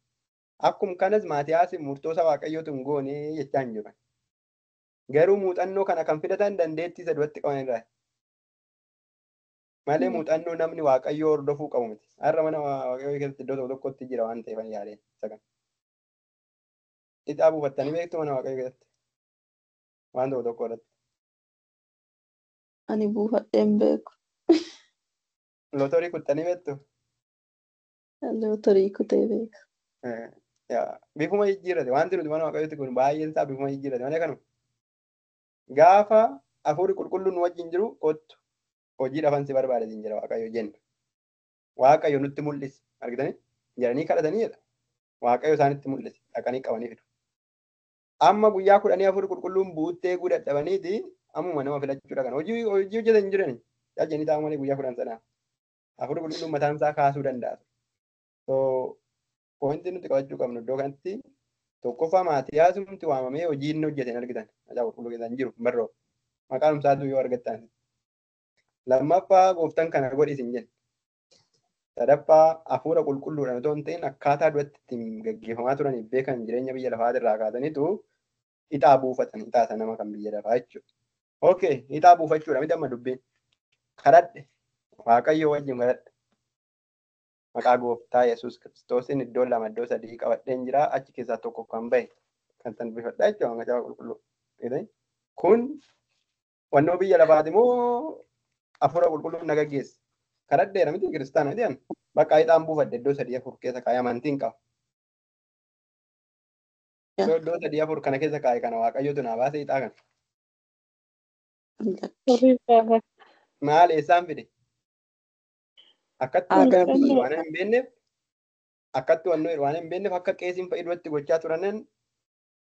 Akkuma kanas Maatiyaas murtoo isaa Waaqayyootu hin goone jechaa hin jiran. Garuu muuxannoo kana kan fidatan dandeettii isa duratti qaban irraa. Malee muuxannoo namni Waaqayyoo hordofuu qabu miti. Har'a mana Waaqayyoo keessatti iddoo tokko tokkotti jira waan ta'eef ani yaadeen isa kana. Ixaa buufattanii beektu mana Waaqayyoo keessatti. Waan tokko tokko irratti. Ani buufadhee hin beeku. Lootorii kuttanii beektu? Lootorii kutee beeka. Bifuma jijjiirrate wanti nuti mana Waaqayyootti kun baay'een isaa bifuma jijjiirrate malee kanuma. Gaafa hafuurri qulqulluun nu wajjin jiru kottu hojii dhafan si barbaade siin jira Waaqayyo jenna. Waaqayyo nutti mul'isi argitanii jedhanii kadhatanii jedha. Waaqayyo isaanitti mul'isi dhaqanii qabanii fidu. Amma guyyaa 10 hafuurri qulqulluun buuttee eeguu dadhabaniiti ammuma nama filachuu dhaqan. Hojii hojii hojjetan hin jirani. Jajjanii taa'u malee guyyaa 10 sanaa. Hafuurri qulqulluun mataan isaa kaasuu danda'a. So wanti nuti qabachuu qabnu iddoo kanatti tokkoffaa Maatiyaasumti waamamee hojii inni hojjete hin argitan. Macaafa qulqulluu keessa hin jiru barroo. Maqaan isaatu yoo argattan. Lammaffaa gooftaan kana godhi isin jenna. Sadaffaa hafuura qulqulluudhaan otoo hin ta'in akkaataa duratti ittiin gaggeeffamaa turaniif beekan jireenya biyya lafaa irraa kaasaniitu ixaa buufatan ixaa isa nama kan biyya lafaa jechuudha. Okay, ixaa buufachuudha miti amma dubbiin. Kadhadhe Waaqayyo wajjin kadhadhe. Maqaa gooftaa Yesuus Kiristoosiin iddoo 2 iddoo 3 qabadheen jira achi keessaa tokko kan bahe kan san bifadha jechuudha macaafa qulqulluu. Kun wannoo biyya lafaati moo hafuura qulqulluun na gaggeessa? Kadhadheera miti kiristaana miti ani. Bakka ixaan buufadhe iddoo 3 4 keessa kaa'ee amantiin qaba. Iddoo 3 4 kana keessa kaa'e kana Waaqayyotu naa baase ixaa kana. Maal eessaan fide? Akkatti waan hin beekneef akkatti waan hin beekneef akka qeesiin fa'i duratti gochaa turanan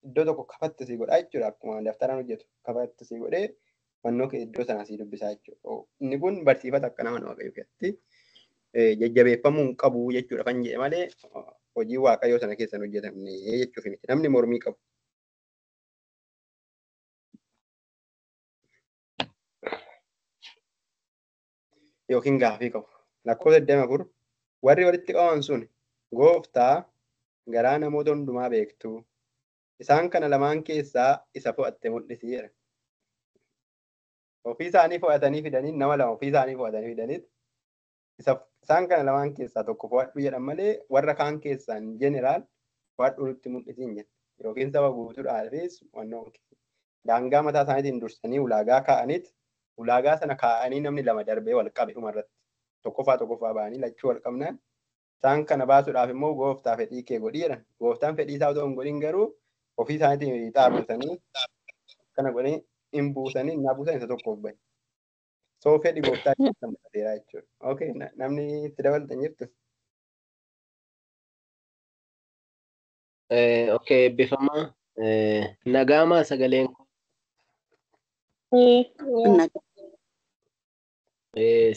iddoo tokko kafatti sii godhaa jechuudha. Akkuma daftaraan hojjetu kafatti sii godhee fannoo kee iddoo sanaa sii dubbisaa jechuudha. Inni kun barsiifata akka nama Waaqayyo keessatti jajjabeeffamuu hin qabu jechuudha kan jedhe malee hojii Waaqayyoo sana keessan hojjetamne jechuuf miti. Namni mormii qabu. Yookiin gaafii qabu. Lakkoofsa 24 warri walitti qabaman sun gooftaa garaa namoota hundumaa beektu. Isaan kana lamaan keessaa isa fo'atte mul'isi jedha. Ofii isaanii fo'atanii fidanii nama lama ofii isaanii fo'atanii fidanii isaan kana lamaan keessaa tokko fo'adhu jedhan malee warra kaan keessaan jeneraal fo'adhu nutti mul'isi hin jenne. Yookiin saba guutuudhaafis daangaa mataa isaaniitiin dursanii ulaagaa kaa'aniit ulaagaa sana kaa'anii namni lama darbee wal qabe dhumarratti. Tokkoffaa tokkoffaa ba'anii lachuu wal qabnaan isaan kana baasuudhaaf immoo gooftaa fedhii kee godhi jedhan. Gooftaan fedhii isaa otoo hin godhin garuu ofii isaaniitiin ixaa buusanii kana godhanii hin buusanii hin buusan isa tokkoof bahe. Soo fedhi gooftaa keessa mul'ateera jechuudha. Okay, namni itti dabaltan jirtu. Okay, eebbifamaa. Nagaamaa sagaleen kun.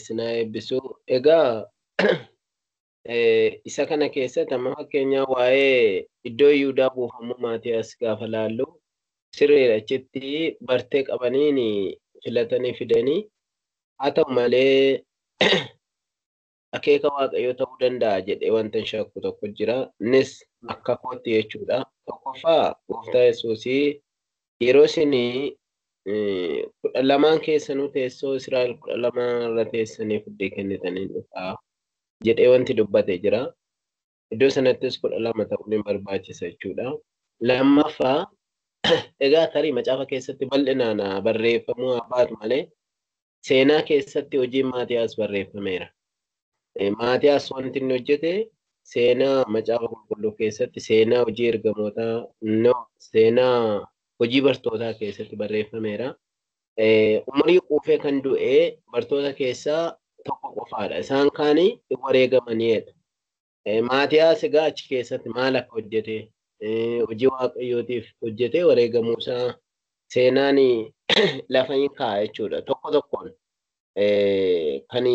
Sinaa eebbisuu. Egaa isa kana keessatti amma fakkeenyaa waa'ee iddoo Yihudaa buufamuu Maatiyaas gaafa laallu sirriidha achitti bartee qabaniin filatanii fidanii haa ta'u malee akeeka Waaqayyoo ta'uu danda'a jedhee wanta hin shakku tokko jira. Innis akka kootti jechuudha. Tokkoffaa gooftaa Yesuusii yeroo isin 12 keessanuu teessoo Israa'el 12 irra teessanii fiddee kennitanii dhufaa jedhee wanti dubbate jira. Iddoo sanattis 12 ta'uun hin barbaachisa jechuudha. Lammaffaa egaa tarii macaafa keessatti bal'inaan barreeffamuu haa baatu malee seenaa keessatti hojiin Maatiyaas barreeffameera. Maatiyaas wanti inni hojjete seenaa macaafa qulqulluu keessatti seenaa hojii ergamootaa seenaa hojii bartootaa keessatti barreeffameera. Umurii quufee kan du'e bartoota keessaa tokko qofaadha. Isaan kaanii wareegamaniidha. Maatiyaas egaa achi keessatti maal akka hojjete hojii Waaqayyootiif hojjete wareegamuusaa seenaan lafa hin kaa'a jechuudha. Tokko tokkoon kan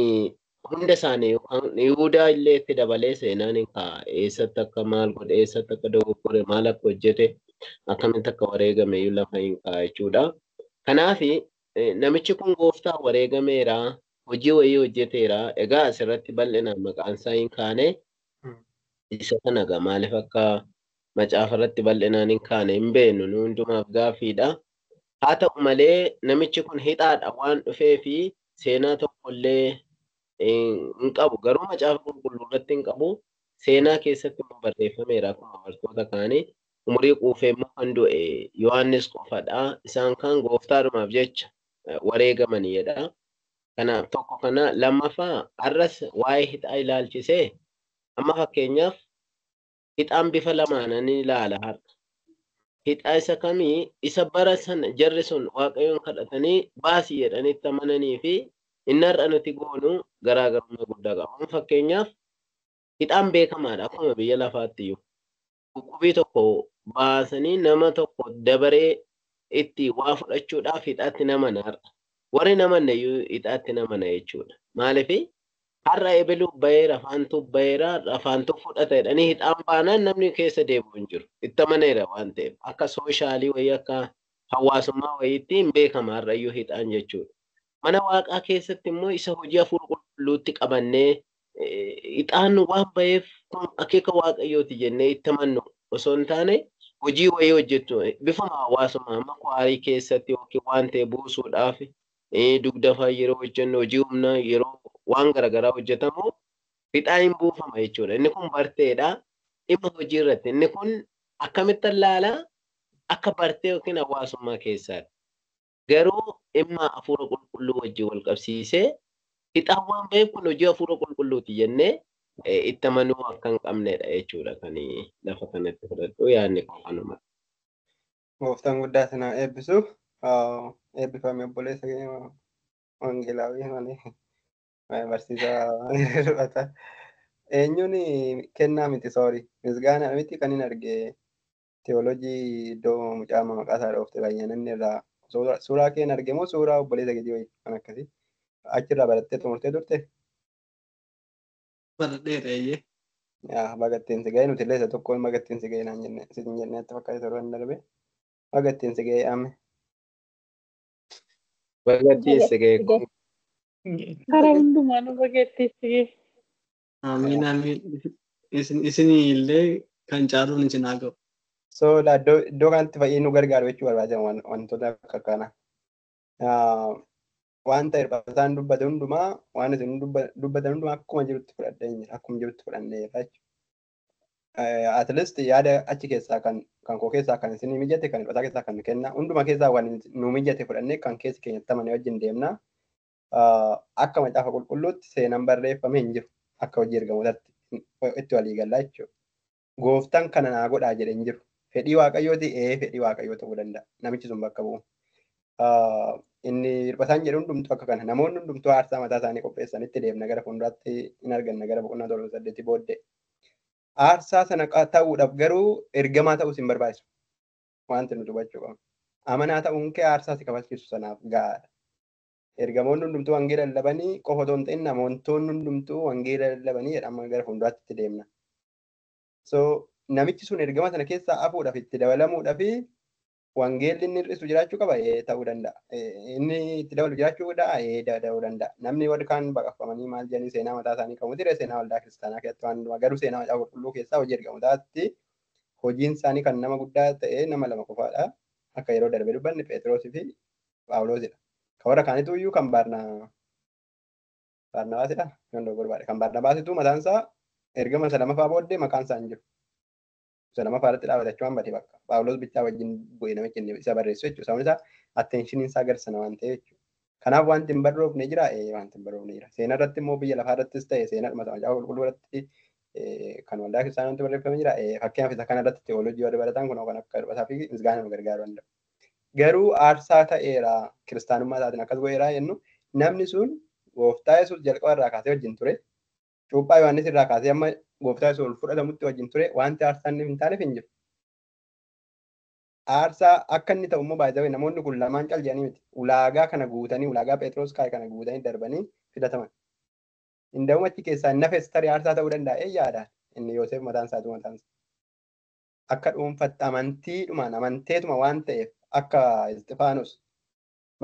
hunda isaanii yookaan Yihudaa illee itti dabalee seenaan hin kaa'a. Eessatti akka maal godhe, eessatti akka dogoggore, maal akka hojjete, akkamitti akka wareegame iyyuu lafa hin kaa'a jechuudha. Kanaaf namichi kun gooftaa wareegameera, hojii wayii hojjeteera. Egaa asirratti bal'inaan maqaan isaa hin kaane isa kana egaa maaliif akka macaafa irratti bal'inaan hin kaane hin beeknu nu hundumaaf gaaffiidha. Haa ta'u malee namichi kun hixaadha waan dhufee fi seenaa tokkollee hin qabu. Garuu macaafa qulqulluu irratti hin qabu. Seenaa keessatti immoo barreeffameera akkuma bartoota kaanii. Umurii quufee immoo kan du'e Yohaannis qofadha. Isaan kaan gooftaadhumaaf jecha wareegamanidha. Kanaaf tokko kana lammaffaa har'as waa'ee hixaa ilaalchisee amma fakkeenyaaf hixaan bifa lamaan ni ilaala har'a. Hixaa isa kamii isa bara sana jarri sun Waaqayyoon kadhatanii baasii jedhanii itti amananii fi inni har'a nuti goonu garaagarummaa guddaa qaba. Amma fakkeenyaaf hixaan beekamaadha akkuma biyya lafaatti iyyuu. Uqubii tokko baasanii nama tokko dabaree itti waa fudhachuudhaaf hixaatti namana har'a. Warri namanne iyyuu hixaatti namana jechuudha. Maaliif har'a ebeluuf baheera, afaantuuf baheera, afaantuuf fudhata jedhanii hixaan baanaan namni keessa deebi'u hin jiru. Itti amaneera waan ta'eef akka sooshaalii wayii akka hawaasummaa wayiitti hin beekama har'a iyyuu hixaan jechuudha. Mana waaqaa keessatti immoo isa hojii hafuura qulqulluutti qabannee hixaan waan baheef kun akeeka waaqayyooti jennee itti amannu osoo hin taane hojii wayii hojjettu bifuma hawaasummaa amma kwaarii keessatti yookiin waan ta'e buusuudhaaf dugda fa'aa yeroo hojjennu hojii humnaa yeroo waan garaagaraa hojjetamu hixaa hin buufama jechuudha. Inni kun barteedha. Dhimma hojii irratti inni kun akkamitti ilaala akka bartee yookiin hawaasummaa keessaati. Garuu dhimma hafuura qulqulluu wajjin wal qabsiisee hixaan waan ba'eef kun hojii hafuura qulqulluuti jennee itti amanuu akka hin qabnedha jechuudha kan lafa kanatti fudhadhu yaadni koo kanuma. Gooftaan guddaa sana eebbisu. Eebbifame obboleessa keenya wangeelaawii malee barsiisaa dhufata. Eenyuun kennaa miti soori. Misgaanaa miti kan hin arge teewooloojii iddoo mucaa maqaa isaa dhoofte baay'een inni irraa suuraa kee hin arge moo suuraa obboleessa keetii wayii kan akkasii achirraa barattee xumurtee turte? Baradheera eeyyee. Yaa baga ittiin si ga'e nuti illee isa tokkoon baga ittiin si ga'e naan jenne sitin jenne natti fakkaate torban darbe. Baga ittiin si ga'e amme. Baga ittiin si ga'e. Karaa hundumaa nu baga ittiin si ga'e. Amiin amiin. Isin illee kan caaluun isin haa ga'u. So iddoo kanatti fayyee nu gargaaru jechuu barbaadan wantoota akka kanaa. Wanta hir'ataan dubbate hundumaa waan isin dubbatan hundumaa akkuma jirutti fudhadhee jira. Akkuma jirutti fudhanneerra jechuudha. At least yaada achi keessaa kan koo keessaa kan isin mijate kan hir'ataa keessaa kan kenna hunduma keessaa waan nu mijate fudhannee kan keessi keenyatti amane wajjin deemna. Akka macaafa qulqulluutti seenaan barreeffame hin jiru. Akka hojii ergamootaatti itti walii gallaa jechuudha. Gooftaan kana naa godhaa jedhe hin jiru. Fedhii waaqayyooti ee fedhii waaqayyoo ta'uu danda'a. Namichi sun bakka bu'u. Inni hir'ataan jedhu hundumtuu akka kana. Namoonni hundumtuu aarsaa mataa isaanii qopheessanitti deemna gara fuulduraatti hin arganna gara boqonnaa 7 8 booddee. Aarsaa sana ta'uudhaaf garuu ergamaa ta'uus hin barbaachisu. Wanti nuti hubachuu qabnu. Amanaa ta'uun kee aarsaa si kafalchiisu sanaaf gahaadha. Ergamoonni hundumtuu wangeela lallabanii qofa otoo hin ta'in namoonni hundumtuu wangeela lallabanii jedhama gara fuulduraatti itti deemna. So namichi sun ergama sana keessaa hafuudhaaf itti dabalamuudhaaf wangeelli inni hir'isu jiraachuu qaba ta'uu danda'a. Inni itti dabalu jiraachuu danda'a ta'uu danda'a. Namni warri kaan baqaffamanii maal jedhanii seenaa mataa isaanii qabu ture seenaa waldaa kiristaanaa keessatti waan hundumaa garuu seenaa macaafa qulqulluu keessaa hojii ergamootaatti hojiin isaanii kan nama guddaa ta'e nama lama qofaadha. Akka yeroo darbe dubbanne Phexrosii fi Phaawulosidha. Kan warra kaanitu iyyuu kan Baarnabaasidha. Yoon dogoggora baadhe. Kan Baarnabaasitu mataan isaa ergama isa lamaffaa booddee maqaan isaa hin jiru. Isa lamaffaa irratti dhaabatachuu waan bade bakka. Phaawulos bichaa wajjin bu'ee namichi inni isa barreessu jechuudha. Sababni isaa attenshiniin isaa gara sana waan ta'eef jechuudha. Kanaaf wanti hin barroofne jira wanti hin barroofne jira. Seenaa irratti immoo biyya lafaa irrattis ta'e seenaa dhuma macaafa qulqulluu irratti kan waldaa kiristaanaa barreeffame jira. Fakkeenyaaf isa kana irratti teewolojii warri baratan kun kan akka hir'ataa fi misgaana nu gargaaruu danda'u. Garuu aarsaa ta'eera kiristaanummaa isaatiin akkas godheera jennu namni sun gooftaa Yesuus jalqaba irraa kaasee wajjin ture. Cuuphaa Yohaannis irraa kaasee amma gooftaa Yesuus ol fudhatamutti wajjin ture wanti aarsaa inni hin taaneef hin jiru. Aarsaa akka inni ta'u immoo baay'ee namoonni kun lamaan cal jedhanii miti. Ulaagaa kana guutanii ulaagaa Phexros kaa'e kana guutanii darbanii filataman. Inda'uma achi keessaa inni hafes tarii aarsaa ta'uu danda'a yaada inni Yoosef mataan isaatu mataan isaa. Akka dhuunfaatti amantiidhumaan amanteetuma waan ta'eef akka Isxifaanos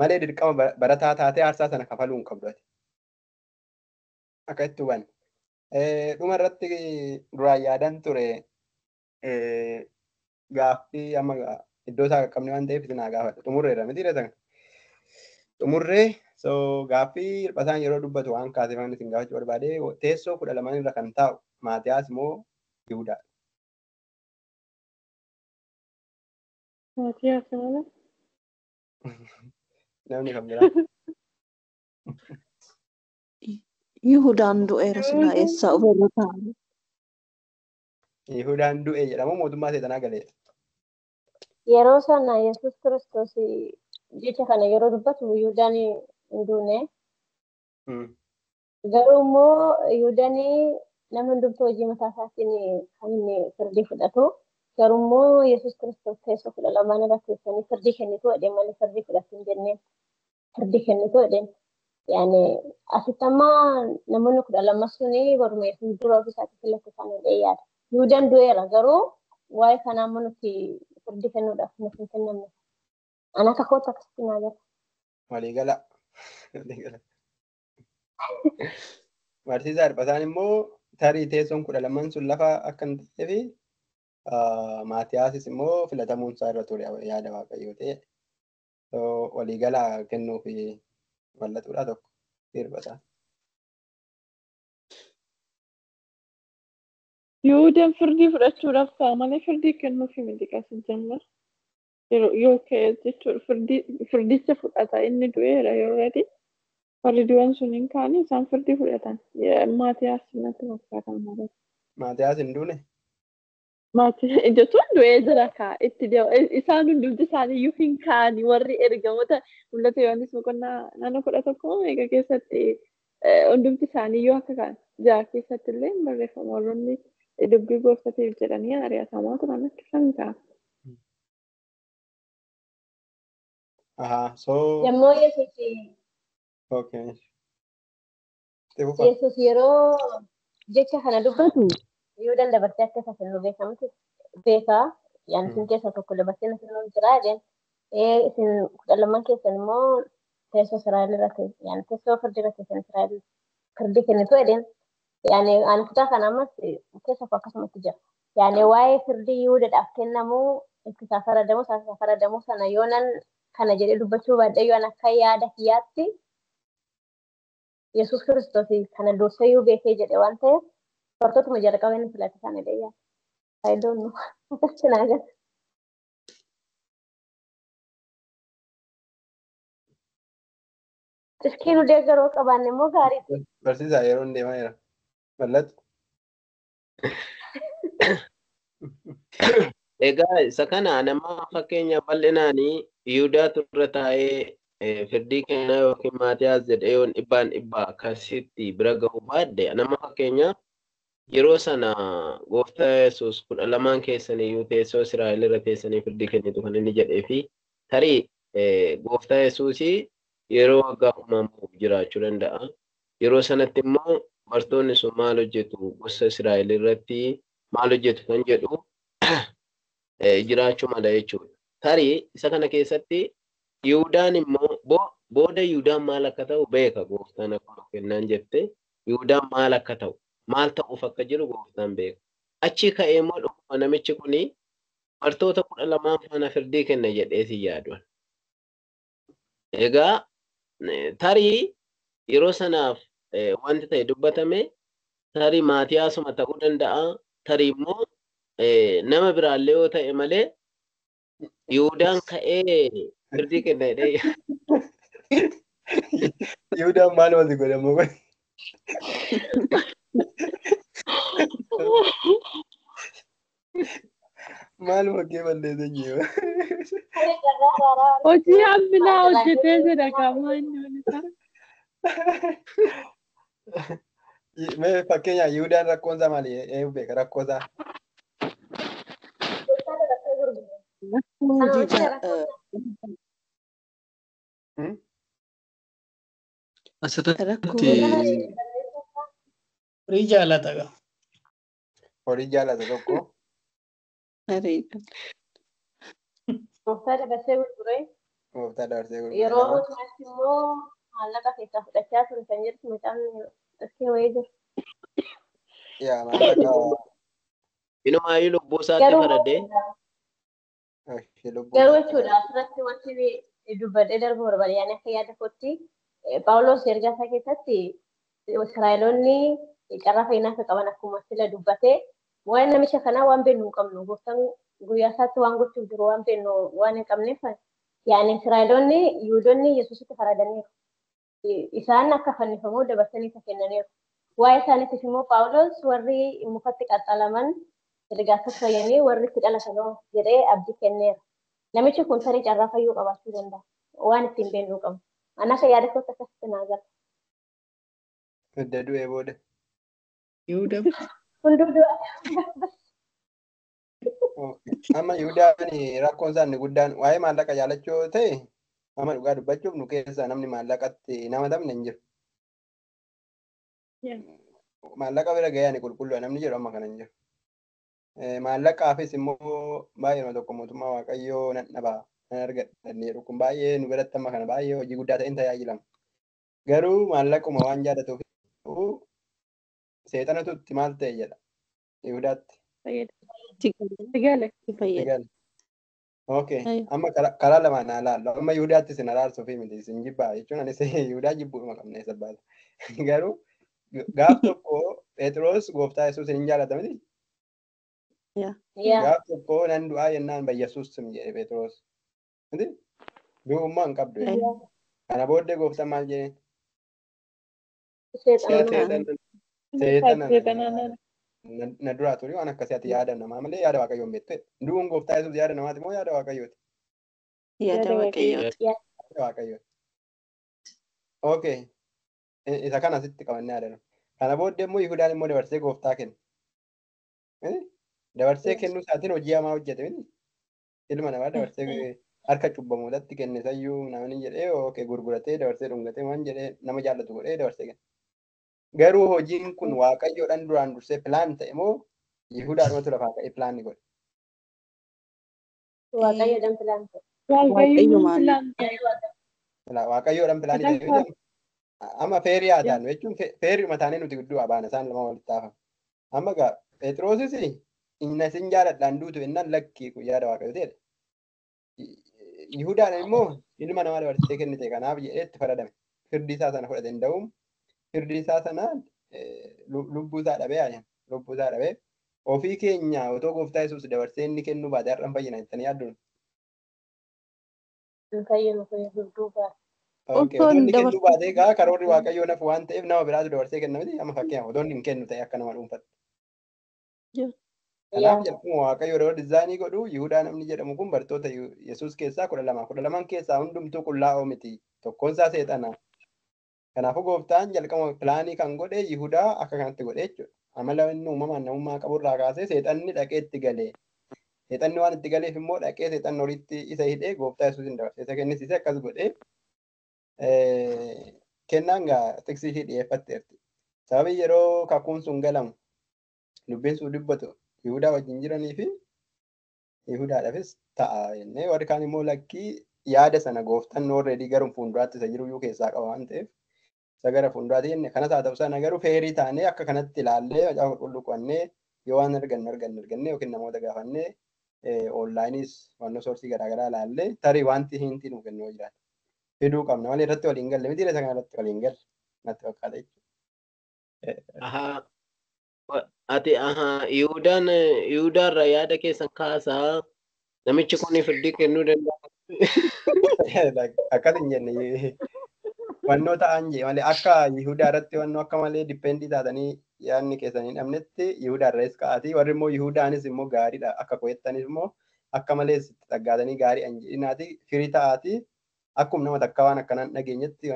malee dirqama barataa taatee aarsaa sana kafaluu hin qabdu ati. Akka itti hubanne. Dhuma irratti duraan yaadan ture gaaffii amma iddoo isaa qaqqabne waan ta'eef isin haa gaafadhu. Xumurreerra miti reetan. Xumurree so gaaffii hir'ataan yeroo dubbatu waan kaasee waan isin gaafachuu barbaade teessoo 12 irra kan taa'u Maatiyaas moo Yihudaa? Maatiyaas malee. Namni kan biraa. Yihudaan du'eera silaa eessaa ofirra taa'e? Yihudaan du'e jedhamu mootummaa seexanaa galeera. Yeroo sana Yesuus Kiristoos jecha kana yeroo dubbatu Yihudaan hin duune. Garuu immoo Yihudaan nama hundumtuu hojii mataa isaatiin kan inni firdii fudhatu. Garuu immoo Yesuus Kiristoos teessoo 12 irra teessanii firdii kennitu jedhee malee firdii fudhatu hin jenneen. Firdii kennitu jedheen. Yaani asitti amma namoonni 12 suni baruma Yesuus dura ofii isaatii filate isaanii jedhee yaada. Yihudaan du'eera garuu waa'ee kanaa immoo nuti firdii kennuudhaaf nuuf hin kennamne. Ani akka kootti akkasitti naa jira. Waliigala. Waliigala. Barsiisaa Hir'ataan immoo tarii teessoon 12 sun lafa akka hin ta'ee fi Maatiyaasis immoo filatamuun isaa irra ture yaada waaqayyoo ta'e. Waliigala kennuuf bal'atuudha tokko hir'ataan. Yihudaan firdii fudhachuudhaaf ta'a malee firdii kennuuf miti qasi jamma. Yoo ka'e jechuudha firdicha fudhata inni du'eera yeroo ready. Warri du'an sun hin kaane isaan firdii fudhatan. Maatiyaas natti fakkaata malee. Maatiyaas hin duune? Maatii jechuun du'ee jira kaa itti isaan hundumti isaaniiyyuu hin kaani warri ergamoota mul'ata Yohaannis boqonnaa naannoo 11 meeqa keessatti hundumti isaaniiyyuu akka kaan ja'a keessatti illee barreeffama warroonni dubbii gooftatiif jedhanii ari'atamaa turan akka isaan ka'a. Ahaa, so. Yommuu Yesuus Okay. Yesuus yeroo jecha kana dubbatu Yihuudaan dabarsee akka isa kennu beekamti beekaa yaani isin keessaa tokko dabarsee na kennuuf jira jedheen. Isin 12 keessan immoo teessoo Israa'el irra yaani teessoo firdii irra teessan Israa'el firdii kennitu jedheen. Yaani ani kutaa kana ammas keessa koo akkasumatti jira. Yaani waa'ee firdii Yihuudaadhaaf kennamu itti isaa faradamuu isaa faradamuu sana yoonan kana jedhee dubbachuu baadhee yoon akka yaada kiyyaatti Yesuus Kiristoos kana durseeyyuu beekee jedhe waan ta'eef bartootuma jalqaba inni filate sana jedhee yaada. I don't know. Akkasitti naa gala. Iskii nu deeggaruu qabaanne immoo gaariidha. Barsiisaa yeroo hin deemaa jira. Bal'atu. Egaa isa kana nama fakkeenya bal'inaanii Yihudaatu irra taa'ee firdii kennaa yookiin Maatiyaas jedhee yoon dhibbaan dhibbaa akkasitti bira ga'uu baadde nama fakkeenya yeroo sana gooftaa Yesuus 12 keessan iyyuu teessoo Israa'el irra teessanii firdii kennitu kan inni jedhee fi tarii gooftaa Yesuus yeroo waggaa kumaan jiraachuu danda'a. Yeroo sanatti immoo bartoonni sun maal hojjetu gosa Israa'el irratti maal hojjetu kan jedhu jiraachuu mala jechuudha. Tarii isa kana keessatti Yihuudaan immoo booda Yihuudaan maal akka ta'u beeka gooftaan akkuma kennaan jette Yihuudaan maal akka ta'u maal ta'uuf akka jiru gooftaan beeka. Achi ka'ee immoo dhuguma namichi kuni bartoota 12 faana firdii kenna jedhee si yaadu. Egaa tarii yeroo sanaaf wanti ta'e dubbatame tarii Maatiyaasuma ta'uu danda'a tarii immoo nama biraallee yoo ta'e malee Yihuudaan ka'ee firdii kenna jedhee. Yihuudaan maal wanti godhamu kun? Maaluma kee balleessa jiru. Hojii hamminaa hojjetee jira qaamaa inni isaa. Mee fakkeenyaaf Yihuudaan rakkoon isaa maali? Eenyu beeka rakkoo isaa? Asirratti Horii jaalata gaa. Horii jaalata tokko. Gooftaa dabarsee gurguree. Gooftaa dabarsee gurguree. Yeroo kanatti immoo maallaqa keessaa fudhachaa ture kan jedhu mucaan iskii wayii jira. Yaa maallaqa. Inumaayyuu lubbuu isaatti faradee. Garuu jechuudha asirratti wanti dubbadhee darbuu barbaade yaani akka yaada kootti Phaawulos ergaa isaa keessatti Israa'eloonni carraa fayyinaa akka qaban akkuma sila dubbatee waa'ee namicha kanaa waan beeknu hin qabnu gooftaan guyyaa isaatti waan gochuuf jiru waan beeknu waan hin qabneef yaani Israa'eloonni Yihudoonni Yesuusitti faradaniiru. Isaan akka fannifamuu dabarsanii isa kennaniiru. Waa'ee isaaniitiif immoo Phaawulos warri mukatti qaxxalaman erga akkas fayyanii warri itti dhalatan jedhee abdii kenneera. Namichi kun tarii carraa fayyuu qabaachuu danda'a. Waan ittiin beeknu qabnu. Ani akka yaada kootti akkasitti naa gala. Edda du'ee booda. Yihudaa. Hunduu du'a. Amma Yihudaan rakkoon isaa inni guddaan waa'ee maallaqa jaalachuu yoo ta'e amma dhugaa dubbachuuf nu keessaa namni maallaqatti nama taphne hin jiru. Maallaqa bira gahee ani qulqulluudha namni jedhu amma kana hin jiru. Maallaqaafis immoo baay'ee tokko mootummaa Waaqayyoo nan dhabaa nan argadha jedhu kun baay'ee nu biratti amma kana baay'ee hojii guddaa ta'een tajaajilama. Garuu maallaquma waan jaallatuuf seexanatu itti maal ta'e jedha Yihudaatti. Gale. Okay. Amma karaa lamaan haa laallu. Amma Yihudaatti isin araarsuu fi miti isin jibbaa jechuun anis Yihudaa jibbuudhuma qabna isa baata. Garuu gaaf tokko Phexros gooftaa Yesuus hin jaallata miti? Gaaf tokko nan du'aa jennaan bayyesuus sim jedhe Phexros. Miti? Du'ummaa hin qabdu. Kana booddee gooftaan maal jedheen? Seexana. Na duraa turi waan akkasii ati yaada namaa malee yaada Waaqayyoon beektu. Du'uun gooftaa Yesuus yaada namaati moo yaada Waaqayyooti? Yaada Waaqayyooti. Yaada Waaqayyooti. Okay. Isa kana asitti qabannee yaadanu. Kana booddee immoo Yihudaan immoo dabarsee gooftaa kenne. Dabarsee kennuu isaatiin hojii hamaa hojjete miti. Ilma namaa dabarsee harka cubbamootatti kenne sayyuu namni jedhee okay gurguratee dabarsee dhungatee waan jedhee nama jaallatu godhee dabarsee kenne. Garuu hojiin kun Waaqayyoodhaan duraan dursee pilaan ta'e moo Yihudaadhumatu lafaa ka'ee pilaanni godhe. Waaqayyoodhaan pilaan ta'e. Waaqayyoon pilaan ta'e. Waaqayyoodhaan pilaanii ta'e miti. Amma feerii haa taanu jechuun feerii taanee nuti gidduu abaana isaan lama walitti haafama. Amma egaa Phexrosis inni isin jaaladhaan duutu jennaan lakkii kun yaada waaqayyo ta'edha. Yihudaan immoo ilma namaa dabarsitee kennite kanaaf jedhee itti faradame. Firdii isaa sana fudhate hin da'uun firdii isaa sana lubbuu isaa dhabee haa lubbuu isaa dhabee ofii keenya otoo gooftaa Yesuus dabarsee inni kennuu baate har'a hin fayyina jettanii yaaddu. Hin fayyinu kun Yesuus duubaa. Okay, otoo inni kennuu baate egaa karoorri waaqayyoo nafu waan ta'eef nama biraatu dabarsee kenna miti amma fakkeenyaaf otoo inni hin kennu ta'e akka nama dhuunfatti. Kanaaf jalqabuma waaqayyo yeroo dizaayinii godhu Yihudaa namni jedhamu kun bartoota Yesuus keessaa 12. 12 keessaa hundumtuu qullaa'oo miti. Tokkoon isaa seexana. Kanaafuu gooftaan jalqabuma pilaanii kan godhe Yihudaa akka kanatti godhe jechuudha. Amala inni uumamaan namummaa qaburraa kaasee seexanni dhaqee itti galee. Seexanni waan itti galeef immoo dhaqee seexanni horiitti isa hidhee gooftaa Yesuus hin dabarse. Isa kennisiise akkas godhee kennaan gaa tiksii ishee dhiyeeffatteerti. Sababii yeroo kakuun sun galamu dubbiin sun dubbatu Yihudaa wajjin jiranii fi Yihudaadhaafis ta'a jennee warri kaan immoo lakkii yaada sana gooftaan already gara fuulduraatti isa jiru iyyuu keessaa qaba waan ta'eef isa gara fuulduraatti jenne kanas haa ta'u sana garuu feerii taanee akka kanatti ilaallee macaafa qulqulluu qo'annee yoo waan arganne arganne arganne yookiin namoota gaafannee onlaayinis wannoo soorsii garaagaraa ilaallee tarii wanti hintii nuuf kennu yoo jiraate fiduu qabna malee irratti waliin galle miti isa kanarratti waliin galle natti fakkaata jechuudha. Ati Yihudaan Yihudaarra yaada keessan kaasaa namichi kun firdii kennuu danda'a. Akkas hin jenne wannoo ta'an jee malee akka Yihudaa irratti wannoo akka malee dippendii taatanii yaadni keessan hin dhabnetti Yihudaa irraas ka'atii warri immoo Yihudaanis immoo gaariidha akka ko'ettanis immoo akka malee itti dhaggaatanii gaarii hin jedhinaati firii ta'atii akkuma nama takka waan akkanaan dhageenyetti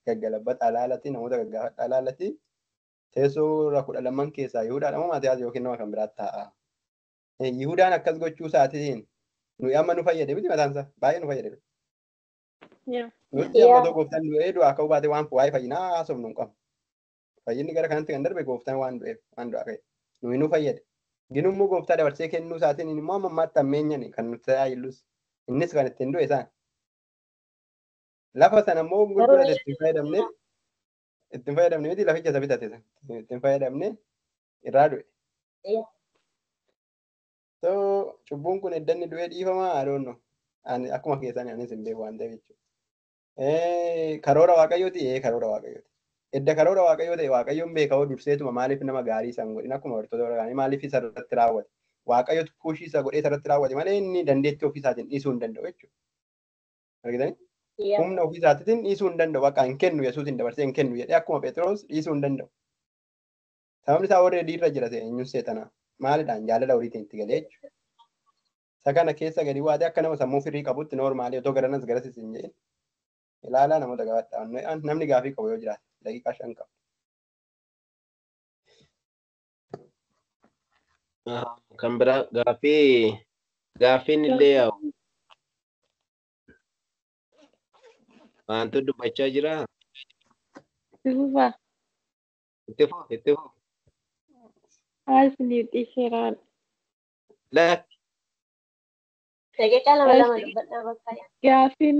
gaggalabbata alaalatii namoota gaggaafadha alaalatii teessoo irra 12 keessaa Yihudaadha moo Maatiyaas yookiin nama kan biraatti taa'a. Yihudaan akkas gochuu isaatiin nuyi amma nu fayyade miti mataan isaa baay'ee nu fayyade. Nuti amma otoo gooftaan du'ee du'aa ka'uu baate waan waa'ee fayyinaa haasofnu hin qabnu. Fayyinni gara kanatti kan darbe gooftaan waan du'eef waan du'aa ka'e nuyi nu fayyade. Ginummoo gooftaa dabarsee kennuu isaatiin immoo amma ammaatti ammeenyani kan nuti tajaajillus innis kan ittiin du'e isaan. Lafa sana immoo gurgurate ittiin fayyadamne ittiin fayyadamne miti laficha isa bitate sana ittiin fayyadamne irraa du'e. So cubbuun kun eddanni du'ee dhiifamaa I don't know. Ani akkuma keessanii anis hin beeku waan ta'eef jechuudha. Karoora waaqayyooti ee karoora waaqayyooti. Edda karoora waaqayyoo ta'e waaqayyoon beeka hoo durseetuma maaliif nama gaarii isaan godhin akkuma bartoota warra kaanii maaliif isa irratti raawwate. Waaqayyotu puushii isa godhee isa irratti raawwate malee inni dandeettii ofii isaatiin dhiisuu hin danda'u jechuudha. Argitanii? Humna ofii isaatiin dhiisuu hin danda'u bakka hin kennu Yesuusin dabarsee hin kennu jedhee akkuma Phexros dhiisuu hin danda'u. Sababni isaa warra irra jira ta'e eenyuun seexanaa maalidhaan jaalala horiitiin itti galee jechuudha. Isa kana keessa gadi waatee akka nama sammuu firii qabutti noormaalii otoo garanas garasis hin jedhin ilaalaa namoota gaafadhaa namni gaafii qabu yoo jiraate daqiiqaa 5 qabu. Kan biraa gaaffiin illee yaa'u. Waantu dubbachaa jiraa? Itti fufaa. Itti fufi itti fufi. Haasni dhiiseeraan. Lakki. Daqiiqaa lama lama dubbadhaa bakka. Gaaffiin